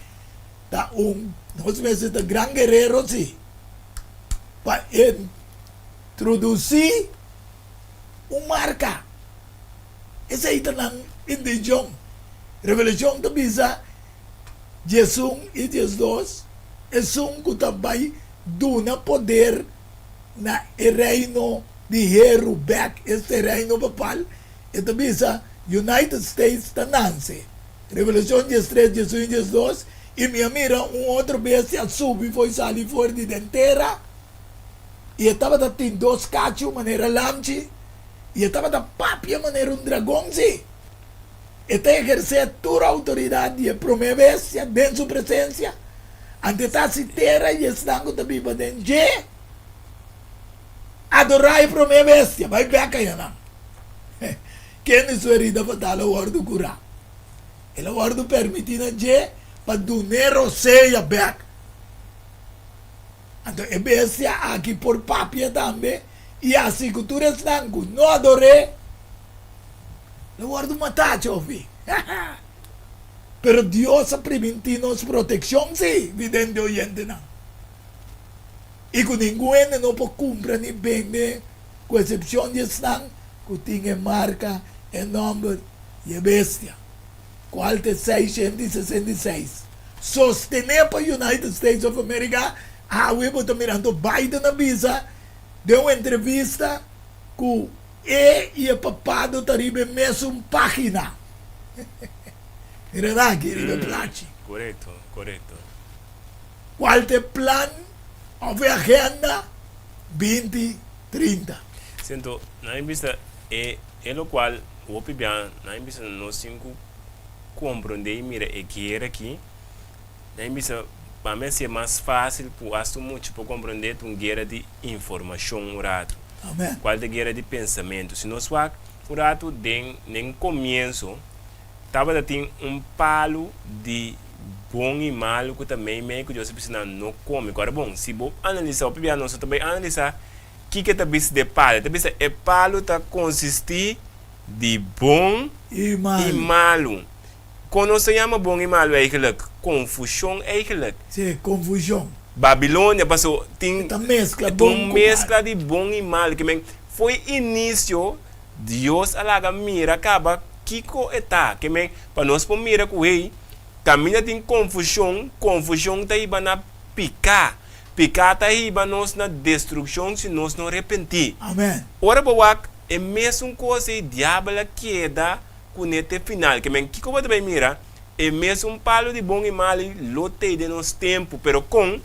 [SPEAKER 3] ta un, nos mester ta gran guerero si, pa introdusí un marka. Esei ta nan intenshon. Revelashon ta bisa 11 i 12, Esun ku ta bai duna poder na e reino di heru bèk, esta e reino papal, e ta bisa, United States ta nanse. Revelashon 13, 11 i 12, I mi a mira un otro bestia a subi for sali for di den tera. I e tabata tin dos kachu manera lamchi, i e tabata papia manera un dragon, sí, e ta ehersé tur outoridat di e promé bestia den su presensia. Ante ta hasi tera i esnan ku ta biba den dje adorá e promé bestia. Bai bèk ayanan. Kende su herida fatal a wòrdu kurá? El a wòrdu permití na dje pa dun'é rosea bèk. Anto e bestia aki por papia tambe i hasi ku tur esnan ku no ador'é lo wòrdu matá, Chofi. Pero Dios a primintí nos protekshon, sí, vidente oyentenan, i ku ningun hende no por kumpra ni bende ku esepshon di esnan ku tin e marka, e nòmber di e bestia, kual ta e 666, sostené pa United States of America. Awe bo ta mira anto Biden a bisa den un entrevista ku e i e papado ta riba e mesun página. Mira nan aki riba e plachi.
[SPEAKER 4] Korekto, korekto.
[SPEAKER 3] Kual ta e plan òf e agenda 20 30?
[SPEAKER 4] Si anto nan a bisa e e lokual hopi bia nan a bisa nos tin ku komprondé i mira e guera aki. Nan a bisa pa mi a sier mas fásil ku asta un mucha por komprondé ta un guera di informashon un ratu.
[SPEAKER 3] Amen.
[SPEAKER 4] Kual ta e guera di pensamentu. Si nos wak un ratu den den komienso tabata tin un palu di bon i malu ku ta mei mei ku Dios a bisa nan no kome. Ku ora bon, si bo analisá hopi bia nos no ta bai analisá kiko e ta bisa di e palu. E ta bisa e palu ta konsistí di bon
[SPEAKER 3] I
[SPEAKER 4] i
[SPEAKER 3] malu.
[SPEAKER 4] malu. Kon nos ta yama bon i malu eigenlijk? Konfushon eigenlijk.
[SPEAKER 3] Sí, konfushon.
[SPEAKER 4] Babilonia paso tin
[SPEAKER 3] E ta meskla
[SPEAKER 4] ta
[SPEAKER 3] bon
[SPEAKER 4] un
[SPEAKER 3] ku malu.
[SPEAKER 4] meskla di bon i malu. Ke men fo'i inisio Dios a laga mira kaba kiko e ta. Ke men pa nos por mira ku hey kaminda tin konfushon, konfushon ta hiba na piká. Piká ta hiba nos na destrukshon si nos no repentí.
[SPEAKER 3] Amen.
[SPEAKER 4] Ora bo wak e mesun kos ei diabel a keda kuné te final. Ke men kiko bo ta bai mira? E mesun palu di bon i malu lo tei den nos tempu, pero kon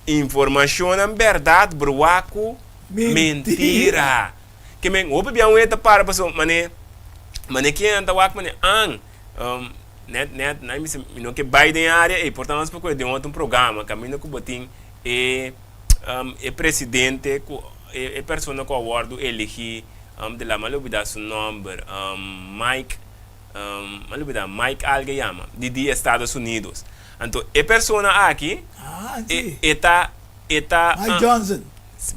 [SPEAKER 4] informashonnan bèrdat bruá ku mentira. Ke men hopi bia un e ta para pasobra mane mane kinan ta wak mane an net net nan bisa mi no ke bai den e área ei por ta nos por kohe den otro programa kaminda ku bo tin e e presidente ku e persona ku a wòrdu eligí de la mi a lubida su nòmber Mike mi a lubida Mike algu e yama di di Estados Unidos anto e persona aki e ta e ta
[SPEAKER 3] Mike Johnson.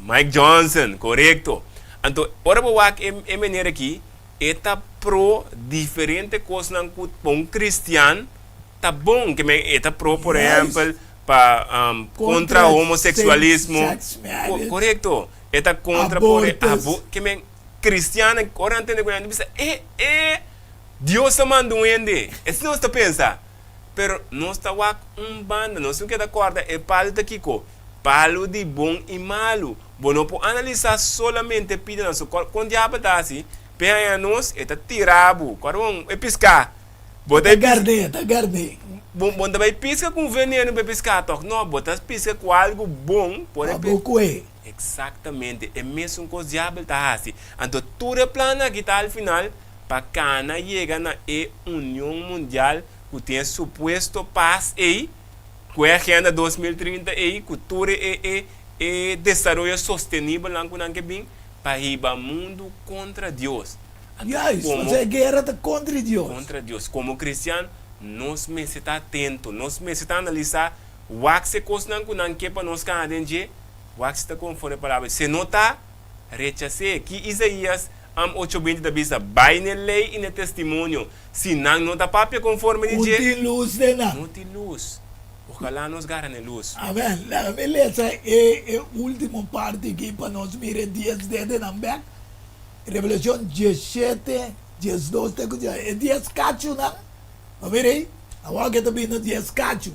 [SPEAKER 4] Mike Johnson korekto anto ora bo wak e manera aki e ta pro diferente kosnan ku pa un kristian ta bon ke men e ta pro por ehèmpel pa kontra homoseksualismo korekto e ta kontra por abo ke men kristiannan ora nan tende ku nan ta bisa e e Dios ta manda un hende esei nos ta pensa pero nos ta wak un banda nos tin keda kòrda e palu ta kiko palu di bon i malu bo no por analisá solamente pida nan so kon diabel ta hasi p'e haña nos e ta tira bo kòrda bon e piská Bo
[SPEAKER 3] ta gard'é, ta gard'é.
[SPEAKER 4] Bo bo ta bai piska ku un veneno pa e piská tòg? No, bo ta piska ku algu bon por e
[SPEAKER 3] Pa bo kue.
[SPEAKER 4] Eksaktamente, e mesun kos diabel ta hasi. Anto tur e plannan aki ta al final pa kana yega na e union mundial ku tin e supuesto pas ei, ku e agenda 2030 ei, ku tur e e e desaroyo sostenibelnan ku nan ke bin pa hiba mundu kontra Dios.
[SPEAKER 3] Juist, pasobra e guera ta kontra di Dios.
[SPEAKER 4] Kontra Dios. Komo kristian, nos mester ta atento. Nos mester ta analisá wak si e kosnan ku nan ke pa nos kana den dje, wak si ta konforme palabra di Dios. Si no ta, rechas'é. Ki Isaías ocho binti ta bisa? Bai n'e lei i n'e testimonio. Si nan no ta papia konforme di dje,
[SPEAKER 3] No tin lus den nan.
[SPEAKER 4] No tin lus. Ojalá nos gara n'e lus.
[SPEAKER 3] Amen. Laga mi lesa e último parti aki pa nos mira e dies dedenan bèk. Revelashon diesshete, 12 te ku e dies kachunan, bo mira ei? Awor ke ta bini dies kachu,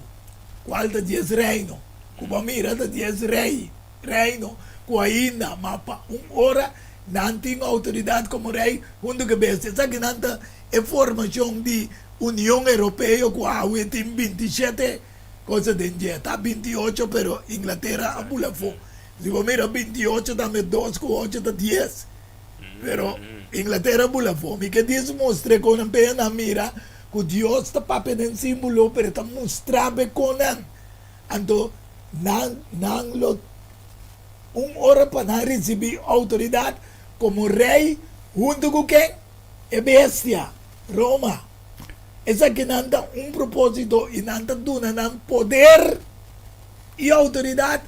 [SPEAKER 3] kual ta dies reino, ku bo mira ta dies rei, reino, ku ainda, ma pa un ora nan tin outoridat komo rei huntu ku e bestia. Esakinan ta e formashon di Union Europeo ku awe tin 27 cosa den dje. Ta 28 pero Inglatera a bula afó. Si bo mira 28 tambe dos ku ocho ta dies. Pero Inglatera a bula afó. Mi ke dis mustra kon nan p'e nan mira ku Dios ta papia den símbolo pero e ta mustra be kon nan. Anto nan nan lo un ora pa nan risibí outoridat komo rei huntu ku ken? E bestia, Roma. Esakinan ta un propósito i nan ta duna nan poder i outoridat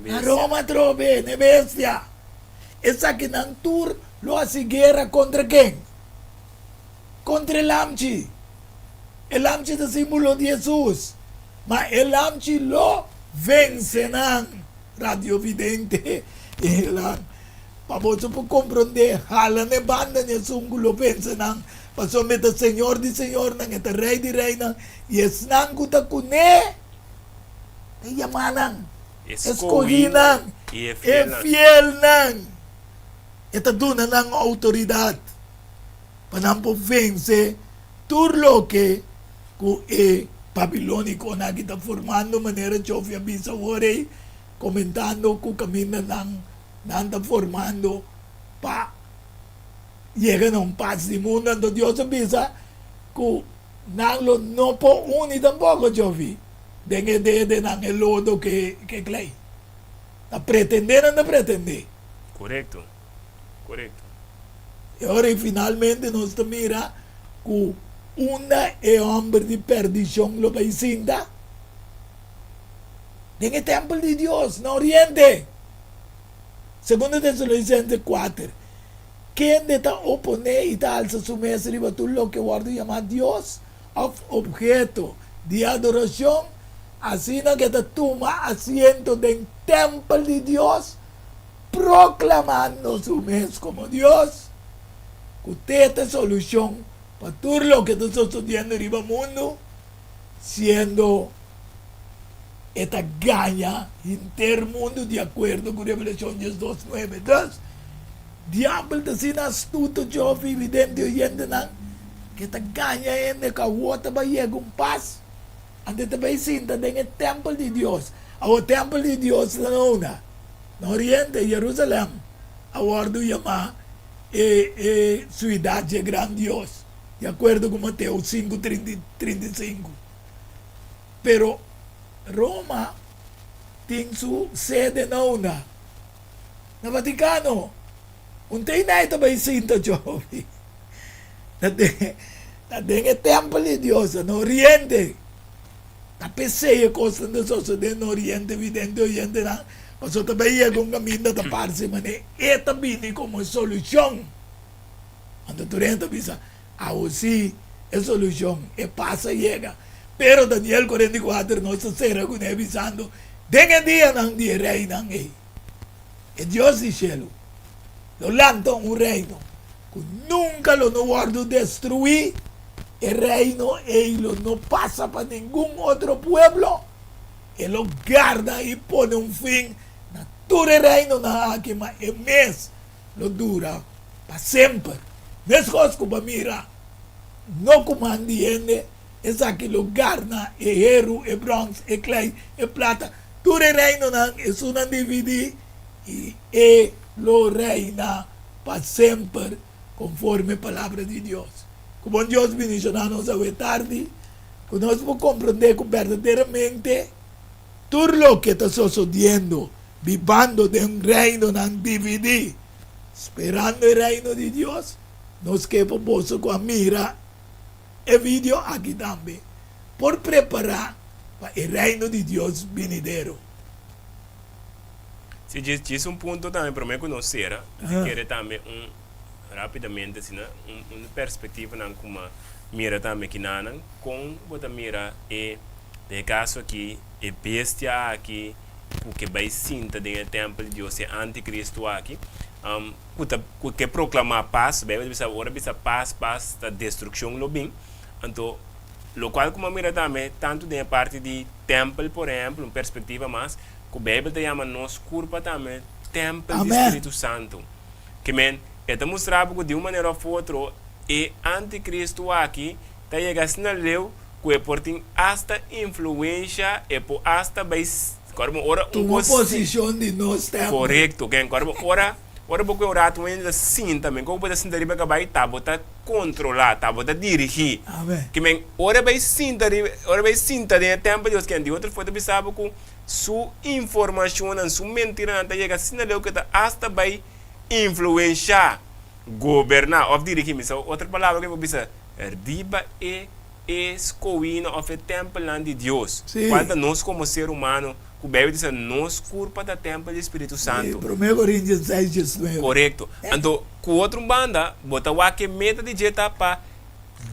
[SPEAKER 3] na Roma atrobe, n'e bestia. Esakinan tur lo hasi guera kontra ken? Kontra e Lamchi. E Lamchi ta símbolo di Hesus. Ma e Lamchi lo vense nan. Radiovidente, pa boso por komprondé, hala n'e banda di esun ku lo vense nan, pasobra e ta Señor di señornan, e ta Rei di reinan, i esnan ku ta kuné ta yamá nan, eskohí nan, e fielnan. E ta duna nan outoridat pa nan por vense tur loke ku e babilónikonan aki ta formando, manera Jofi a bisa awor ei, komentando ku kaminda nan nan ta formando pa yega na un pas di mundu. Anto Dios a bisa ku nan lo no por uni tampoko, Jofi, den e dedenan, e lodo ku e klei. Ta pretendé nan ta pretendé.
[SPEAKER 4] Korekto, korekto.
[SPEAKER 3] E ora ei finalmente nos ta mira ku unda e hòmber di perdishon lo bai sinta? Den e tèmpel di Dios na oriente. Segundo Tesalonisense kuater, Kende ta oponé i ta alsa su mes riba tur loke wòrdu yamá dios òf opheto di adorashon, asina ku e ta tuma asiento den tèmpel di Dios, proklamando su mes komo Dios, ku te ta e solushon pa tur loke ta sosodiendo riba mundu, siendo e ta gaña henter mundu di akuerdo ku Revelashon diesdos nuebe. Dus, diabel ta asina astuto, Jofi, vidente oyentenan, ku e ta gaña hende ku awor ta bai yega un pas, anto e ta bai sinta den e tèmpel di Dios. Awor tèmpel di Dios ta na unda? Na oriente, Jerusalèm a wòrdu yamá e e siudat dje gran Dios, di akuerdo ku Mateo sinku 35. Pero Roma tin su sede na unda? Na Vaticano. Un te inai ta bai sinta djobi. Ta den ta den e tèmpel di Dios, na oriente. Ta p'esei e kosnan ta sosodé na oriente, vidente oyentenan, pasobra ta bai yega un kaminda ta parse manera e ta bini komo e solushon. Anto tur hende ta bisa, Awo sí, e solushon, e pas a yega. Pero Daniel 44 nos ta sera kuné bisando, Den e dianan di e reinan ei, e Dios di shelu lo lanta un reino ku nunka lo no wòrdu destruí, e reino ei lo no pasa pa ningun otro pueblo, e lo garda i pone un fin na tur e reinonan aki, ma e mes lo dura pa semper. Meskos ku bo mira no ku man di hende, esaki lo garna e heru, e bròns, e klei, e plata, tur e reinonan, esunnan dividí, i e lo reina pa semper konforme palabra di Dios. Ku bon Dios bendishoná nos awe tardi, ku nos por komprondé ku berdaderamente tur loke ta sosodiendo Bibando den reinonan dividí, sperando e Reino di Dios, nos ke pa boso ku a mira e video aki tambe por prepará pa e Reino di Dios binidero.
[SPEAKER 4] Sí, djis djis un punto tambe promé ku nos sera, mi ta kere tambe un rápidamente asina un un perspektivanan ku mi a mira tambe kinanan kon bo ta mira e den e kaso aki e bestia aki ku ke bai sinta den e tèmpel di Dios, e antikristu aki, ku ta ku ke proklamá pas, Beibel ta bisa ora bisa pas, pas ta destrukshon lo bin, anto lokual ku mi a mira tambe tantu den e parti di tèmpel por ehèmpel, un perspektiva mas, ku Beibel ta yama nos kurpa tambe tèmpel di Spiritu Santu. Ke men, e ta mustra bo ku di un manera òf otro e antikristu aki ta yega asina leu ku e por tin asta influensha, e por asta bai, kòrda bo ora un
[SPEAKER 3] Tuma
[SPEAKER 4] kos
[SPEAKER 3] posishon di nos tèmpel.
[SPEAKER 4] Korekto, ken, kòrda bo ora. Ora bo ku un ratu un hende ta sinta men kon bo ta sinta riba kabai ta bo ta kontrolá ta bo ta dirigí.
[SPEAKER 3] Amen.
[SPEAKER 4] Ke men ora bai sinta riba ora bai sinta den e tèmpel di Dios ken di otro for ta bisa bo ku su informashonnan su mentiranan ta yega asina leu ke ta asta bai influenshá goberná òf dirigí mi sa otro palabra ke bo bisa riba e e skohínan òf e tèmpelnan di Dios
[SPEAKER 3] Sí.
[SPEAKER 4] kual ta nos komo ser humano Ku Bijbel ta bisa nos kurpa ta tèmpel di Spiritu
[SPEAKER 3] Sí,
[SPEAKER 4] Santu.
[SPEAKER 3] Promé Korintios seis diesnuebe.
[SPEAKER 4] Korekto. Anto, ku otro banda, bo ta wak e meta di dje ta pa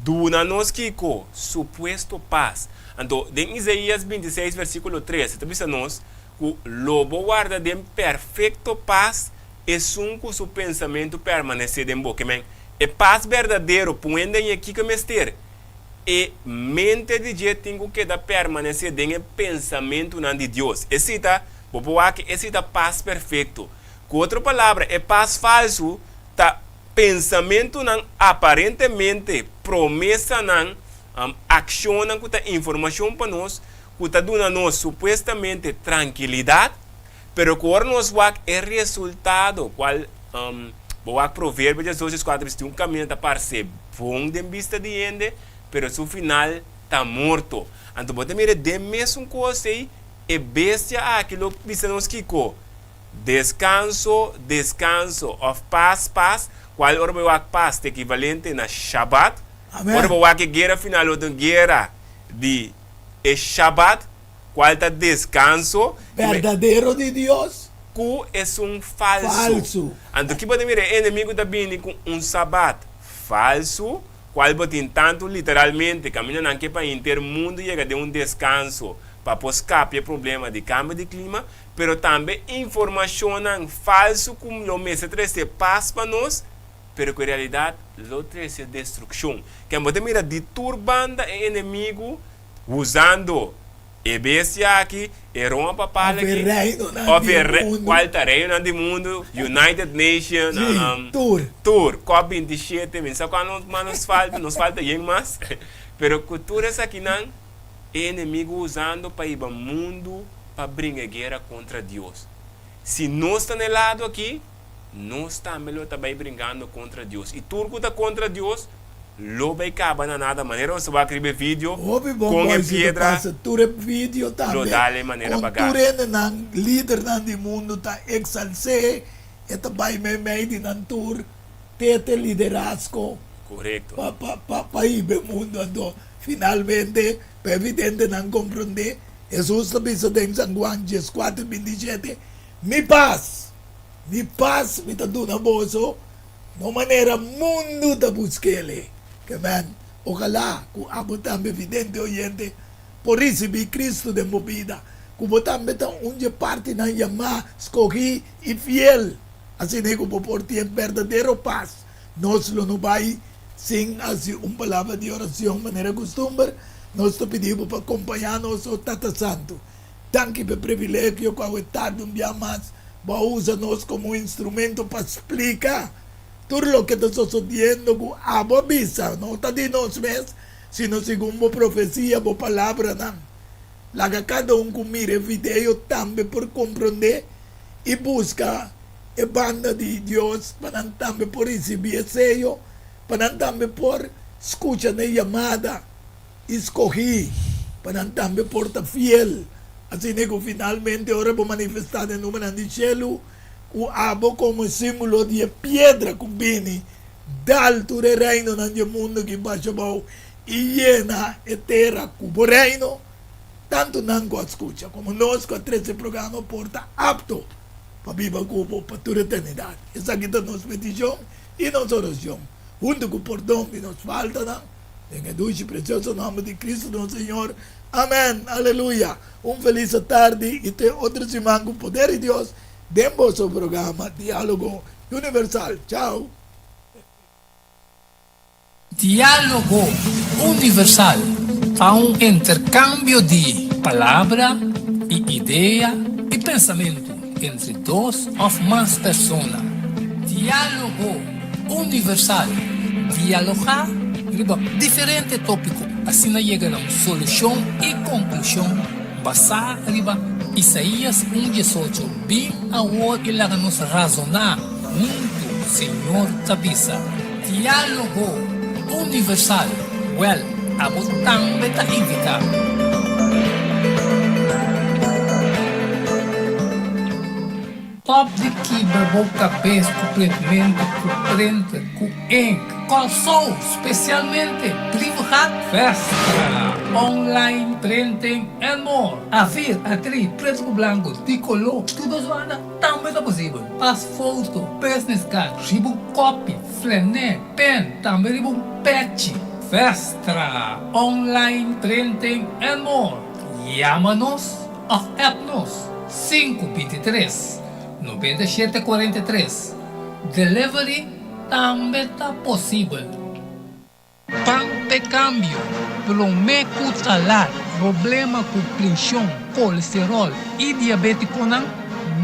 [SPEAKER 4] duna nos kiko? Supuesto pas. Anto, den Isaías 26 versíkulo 3, e ta bisa nos ku lo bo warda den perfekto pas esun ku su pensamentu permanesé den bo. Ke men, e pas berdadero p'un hende haña kiko e mester? E mente di dje tin ku keda permanesé den e pensamentunan di Dios. Esei ta, bo por wak, esei ta pas perfekto. Ku otro palabra, e pas falsu ta pensamentunan aparentemente, promesanan, akshonnan ku ta informashon pa nos, ku ta duna nos supuestamente trankilidat, pero ku ora nos wak e resultado, kual bo wak Proverbio 18, 4 bisa tin un kaminda ta parse bon den bista di hende, pero su final ta morto. Anto bo ta mira den mesun kos ei, e bestia aki lo bisa nos kiko? Deskanso, deskanso, òf pas, pas, kual ora bo wak pas ta ekivalente na Shabat.
[SPEAKER 3] Amen.
[SPEAKER 4] Ora bo wak e guera final lo ta un guera di e Shabat, Cual ta descanso.
[SPEAKER 3] Berdadero di Dios.
[SPEAKER 4] Cu esun falso.
[SPEAKER 3] Falso.
[SPEAKER 4] Anto ki bo ta mira e enemigo ta bini cu un sabat falso, cual bo tin tanto literalmente caminda nan ke pa henter mundo yega den un descanso pa por scapia e problema di cambio di clima, pero tambe informacionnan falso cu lo mester trece paz pa nos, pero cu en realidad lo trece destruccion. Ken bo ta mira di tur banda e enemigo Usando e bestia aki, e Roma papal
[SPEAKER 3] Of e
[SPEAKER 4] aki,
[SPEAKER 3] reinonan
[SPEAKER 4] of
[SPEAKER 3] di
[SPEAKER 4] e re,
[SPEAKER 3] mundu.
[SPEAKER 4] cual ta reinonan di mundu, United Nation,
[SPEAKER 3] Sí,
[SPEAKER 4] um,
[SPEAKER 3] tur.
[SPEAKER 4] tur, cop 27, mi no sa cual nos mas nos falta, nos falta yen mas, pero cu tur esakinan, e enemigo usando pa hiba mundu pa bringa guera contra Dios. Si nos ta na e lado aki, nos tambe lo ta bay bringando contra Dios. Y tur cu ta contra Dios, Lo bay caba na nada manera nos ta wak riba e video
[SPEAKER 3] Hopi bon
[SPEAKER 4] con e
[SPEAKER 3] boy si ta
[SPEAKER 4] piedra
[SPEAKER 3] pasa tur e video
[SPEAKER 4] lo
[SPEAKER 3] tambe
[SPEAKER 4] dale manera
[SPEAKER 3] con
[SPEAKER 4] pa
[SPEAKER 3] tur
[SPEAKER 4] gas.
[SPEAKER 3] hendenan lidernan di mundo ta exalse e ta bay meimei di nan tur tete liderazgo
[SPEAKER 4] Correcto.
[SPEAKER 3] pa pa pa pa hiba e mundo anto finalmente pa evidente nan compronde Jesus ta bisa den San Juan 14 27 mi pas mi pas mi ta duna boso No manera mundu ta busk'el. Ke men, ojalá ku abo tambe, vidente oyente, por risibí Kristu den bo bida, ku bo tambe ta un dje partinan yamá, skohí i fiel, asina ku bo por tin e berdadero pas. Nos lo no bai sin hasi un palabra di oracion manera kustumber. Nos ta pidi bo pa kompañá nos, o Tata Santu. Danki pa e privilegio ku awe tardi un bia mas bo a usa nos komo un instrumento pa splika tur loke ta sosodiendo ku abo a bisa, no ta di nos mes, sino segun bo profesia, bo palabranan. Laga kada un ku mira e video tambe por komprondé i buska e banda di Dios pa nan tambe por risibí e seyo, pa nan tambe por skucha na e yamada. I skohí pa nan tambe por ta fiel, asina ku finalmente ora bo manifestá den numernan di shelu, ku abo komo símbolo di e piedra ku bini dal tur e reinonan di e mundu aki basha abou i yena e tera ku bo reino, tantu nan ku a skucha komo nos ku a trese e programa por ta apto pa biba ku bo pa tur eternidat. Esaki ta nos petishon i nos orashon, huntu ku pordon di nos faltanan. Den e dushi precioso nomber di Cristo nos Señor. Amen. Aleluya. Un feliz tardi y te otro siman cu poder di Dios den boso programa Dialogo Universal. Chao.
[SPEAKER 1] Dialogo Universal ta un intercambio di palabra y idea y pensamento entre dos of mas persona. Dialogo Universal, Dialogá riba diferente tópiko, asina yega na un solushon i konklushon basá riba Isaías un diesocho, Bin awor i laga nos razoná. Huntu, Señor ta bisa. Diálogo Universal, Wèl, abo tambe ta invitá. Stop di kibra bo kabes ku printmentu ku printer ku ink. Kòrsou, spesialmente Brievengat Vestra, online printing and more. A4, A3, pretu ku blanku, di koló, tur dos banda tambe ta posibel. Pas foto, business card, riba un kopi, flené, pen, tambe riba un pechi. Vestra, online printing and more. Yama nos òf app nos, 523 97 43. Delivery tambe ta posibel. Pan p'e kambio, promé ku ta lat. Problema ku prenshon, kolesteròl i diabétikonan,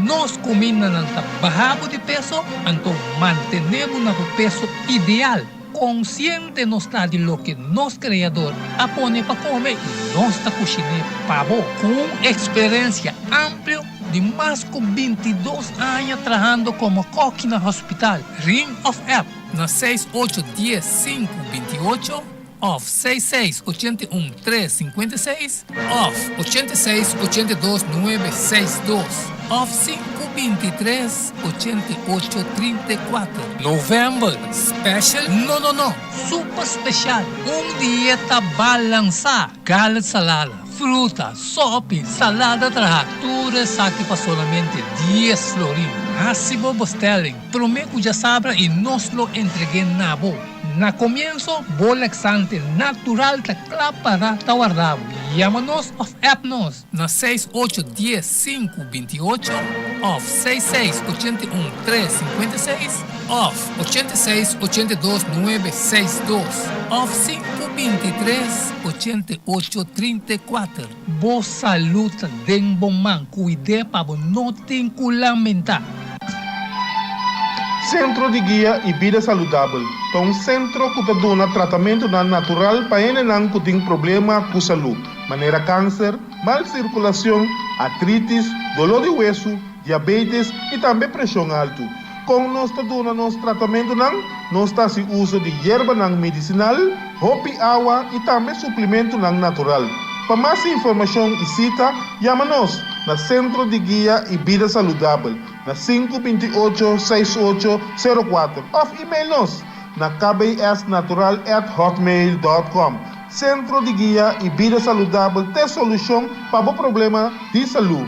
[SPEAKER 1] nos kumindanan ta baha bo di peso, anto mantené bo na bo peso ideal. Konsiente nos ta di loke nos Kreador a pone pa kome i nos ta kushiné pa bo. Ku un eksperensia amplio di mas ku 22 aña trahando komo kòki na hospital, ring òf app na 6 8 10 5 28 òf 6 6 81 3 56 òf 86 82 9 6 2 òf 5 23 88 34. Novèmber special? No no no! Super special! Un dieta balansá! Galet salada, fruta, sòpi, salada trahá, tur esaki pa solamente 10 florin. Hasi bo bestelling promé ku djasabra i nos lo entreg'é na bo. Na komienso, bo laxante natural ta kla pará ta warda bo. Yama nos òf app nos na 6 8 10 5 28 òf 6 6 81 3 56 òf 86 82 9 6 2 òf 5 23 88 34. Bo salú ta den bo man, kuid'é pa bo no tin ku lamentá.
[SPEAKER 2] Sentro di Guia i Bida Saludabel ta un sentro ku ta duna tratamentunan natural pa hendenan ku tin problema ku salú, manera kanser, mal sirkulashon, artritis, doló di wesu, diabetes i tambe preshon altu. Kon nos ta duna nos tratamentunan? Nos ta hasi uso di yerbanan medisinal, hopi awa i tambe suplimentunan natural. Pa mas informashon i sita, yama nos na Sentro di Guia i Bida Saludabel na 5 28 68 04 òf email nos na kbsnatural@hotmail.com. Sentro di Guia i Bida Saludabel ta e solushon pa bo problema di salú.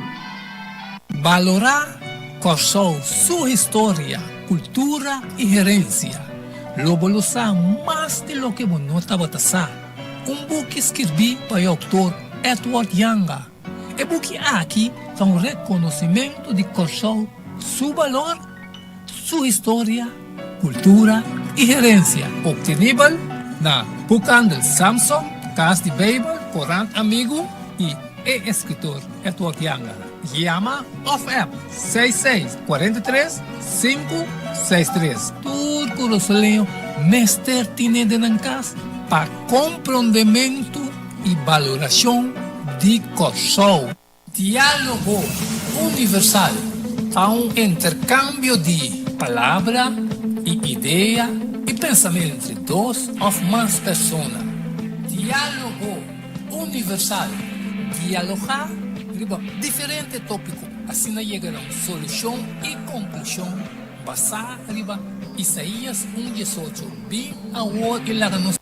[SPEAKER 1] Balorá Kòrsou su historia, kultura i herensia. Lo bo lo sa mas di loke bo no tabata sa. Un buki skirbí pa e outor Edward Janga. E buki aki ta un rekonosimentu di Kòrsou su balor, su historia, kultura i herensia. Optenibel na Boekhandel Samson, Kas di Beibel, Korant Amigu i e eskritor Edward Janga. Yama òf app 6 6 43 5 6 3. Tur kurasoleño mester tine den nan kas pa komprondementu i balorashon di Kòrsou. Diálogo Universal ta un interkambio di palabra i idea i pensamentu entre dos òf mas persona. Diálogo Universal, dialogá riba diferente tópiko, asina yega na un solushon i konklushon basá riba Isaías 1 18, Bin awor i laga nos.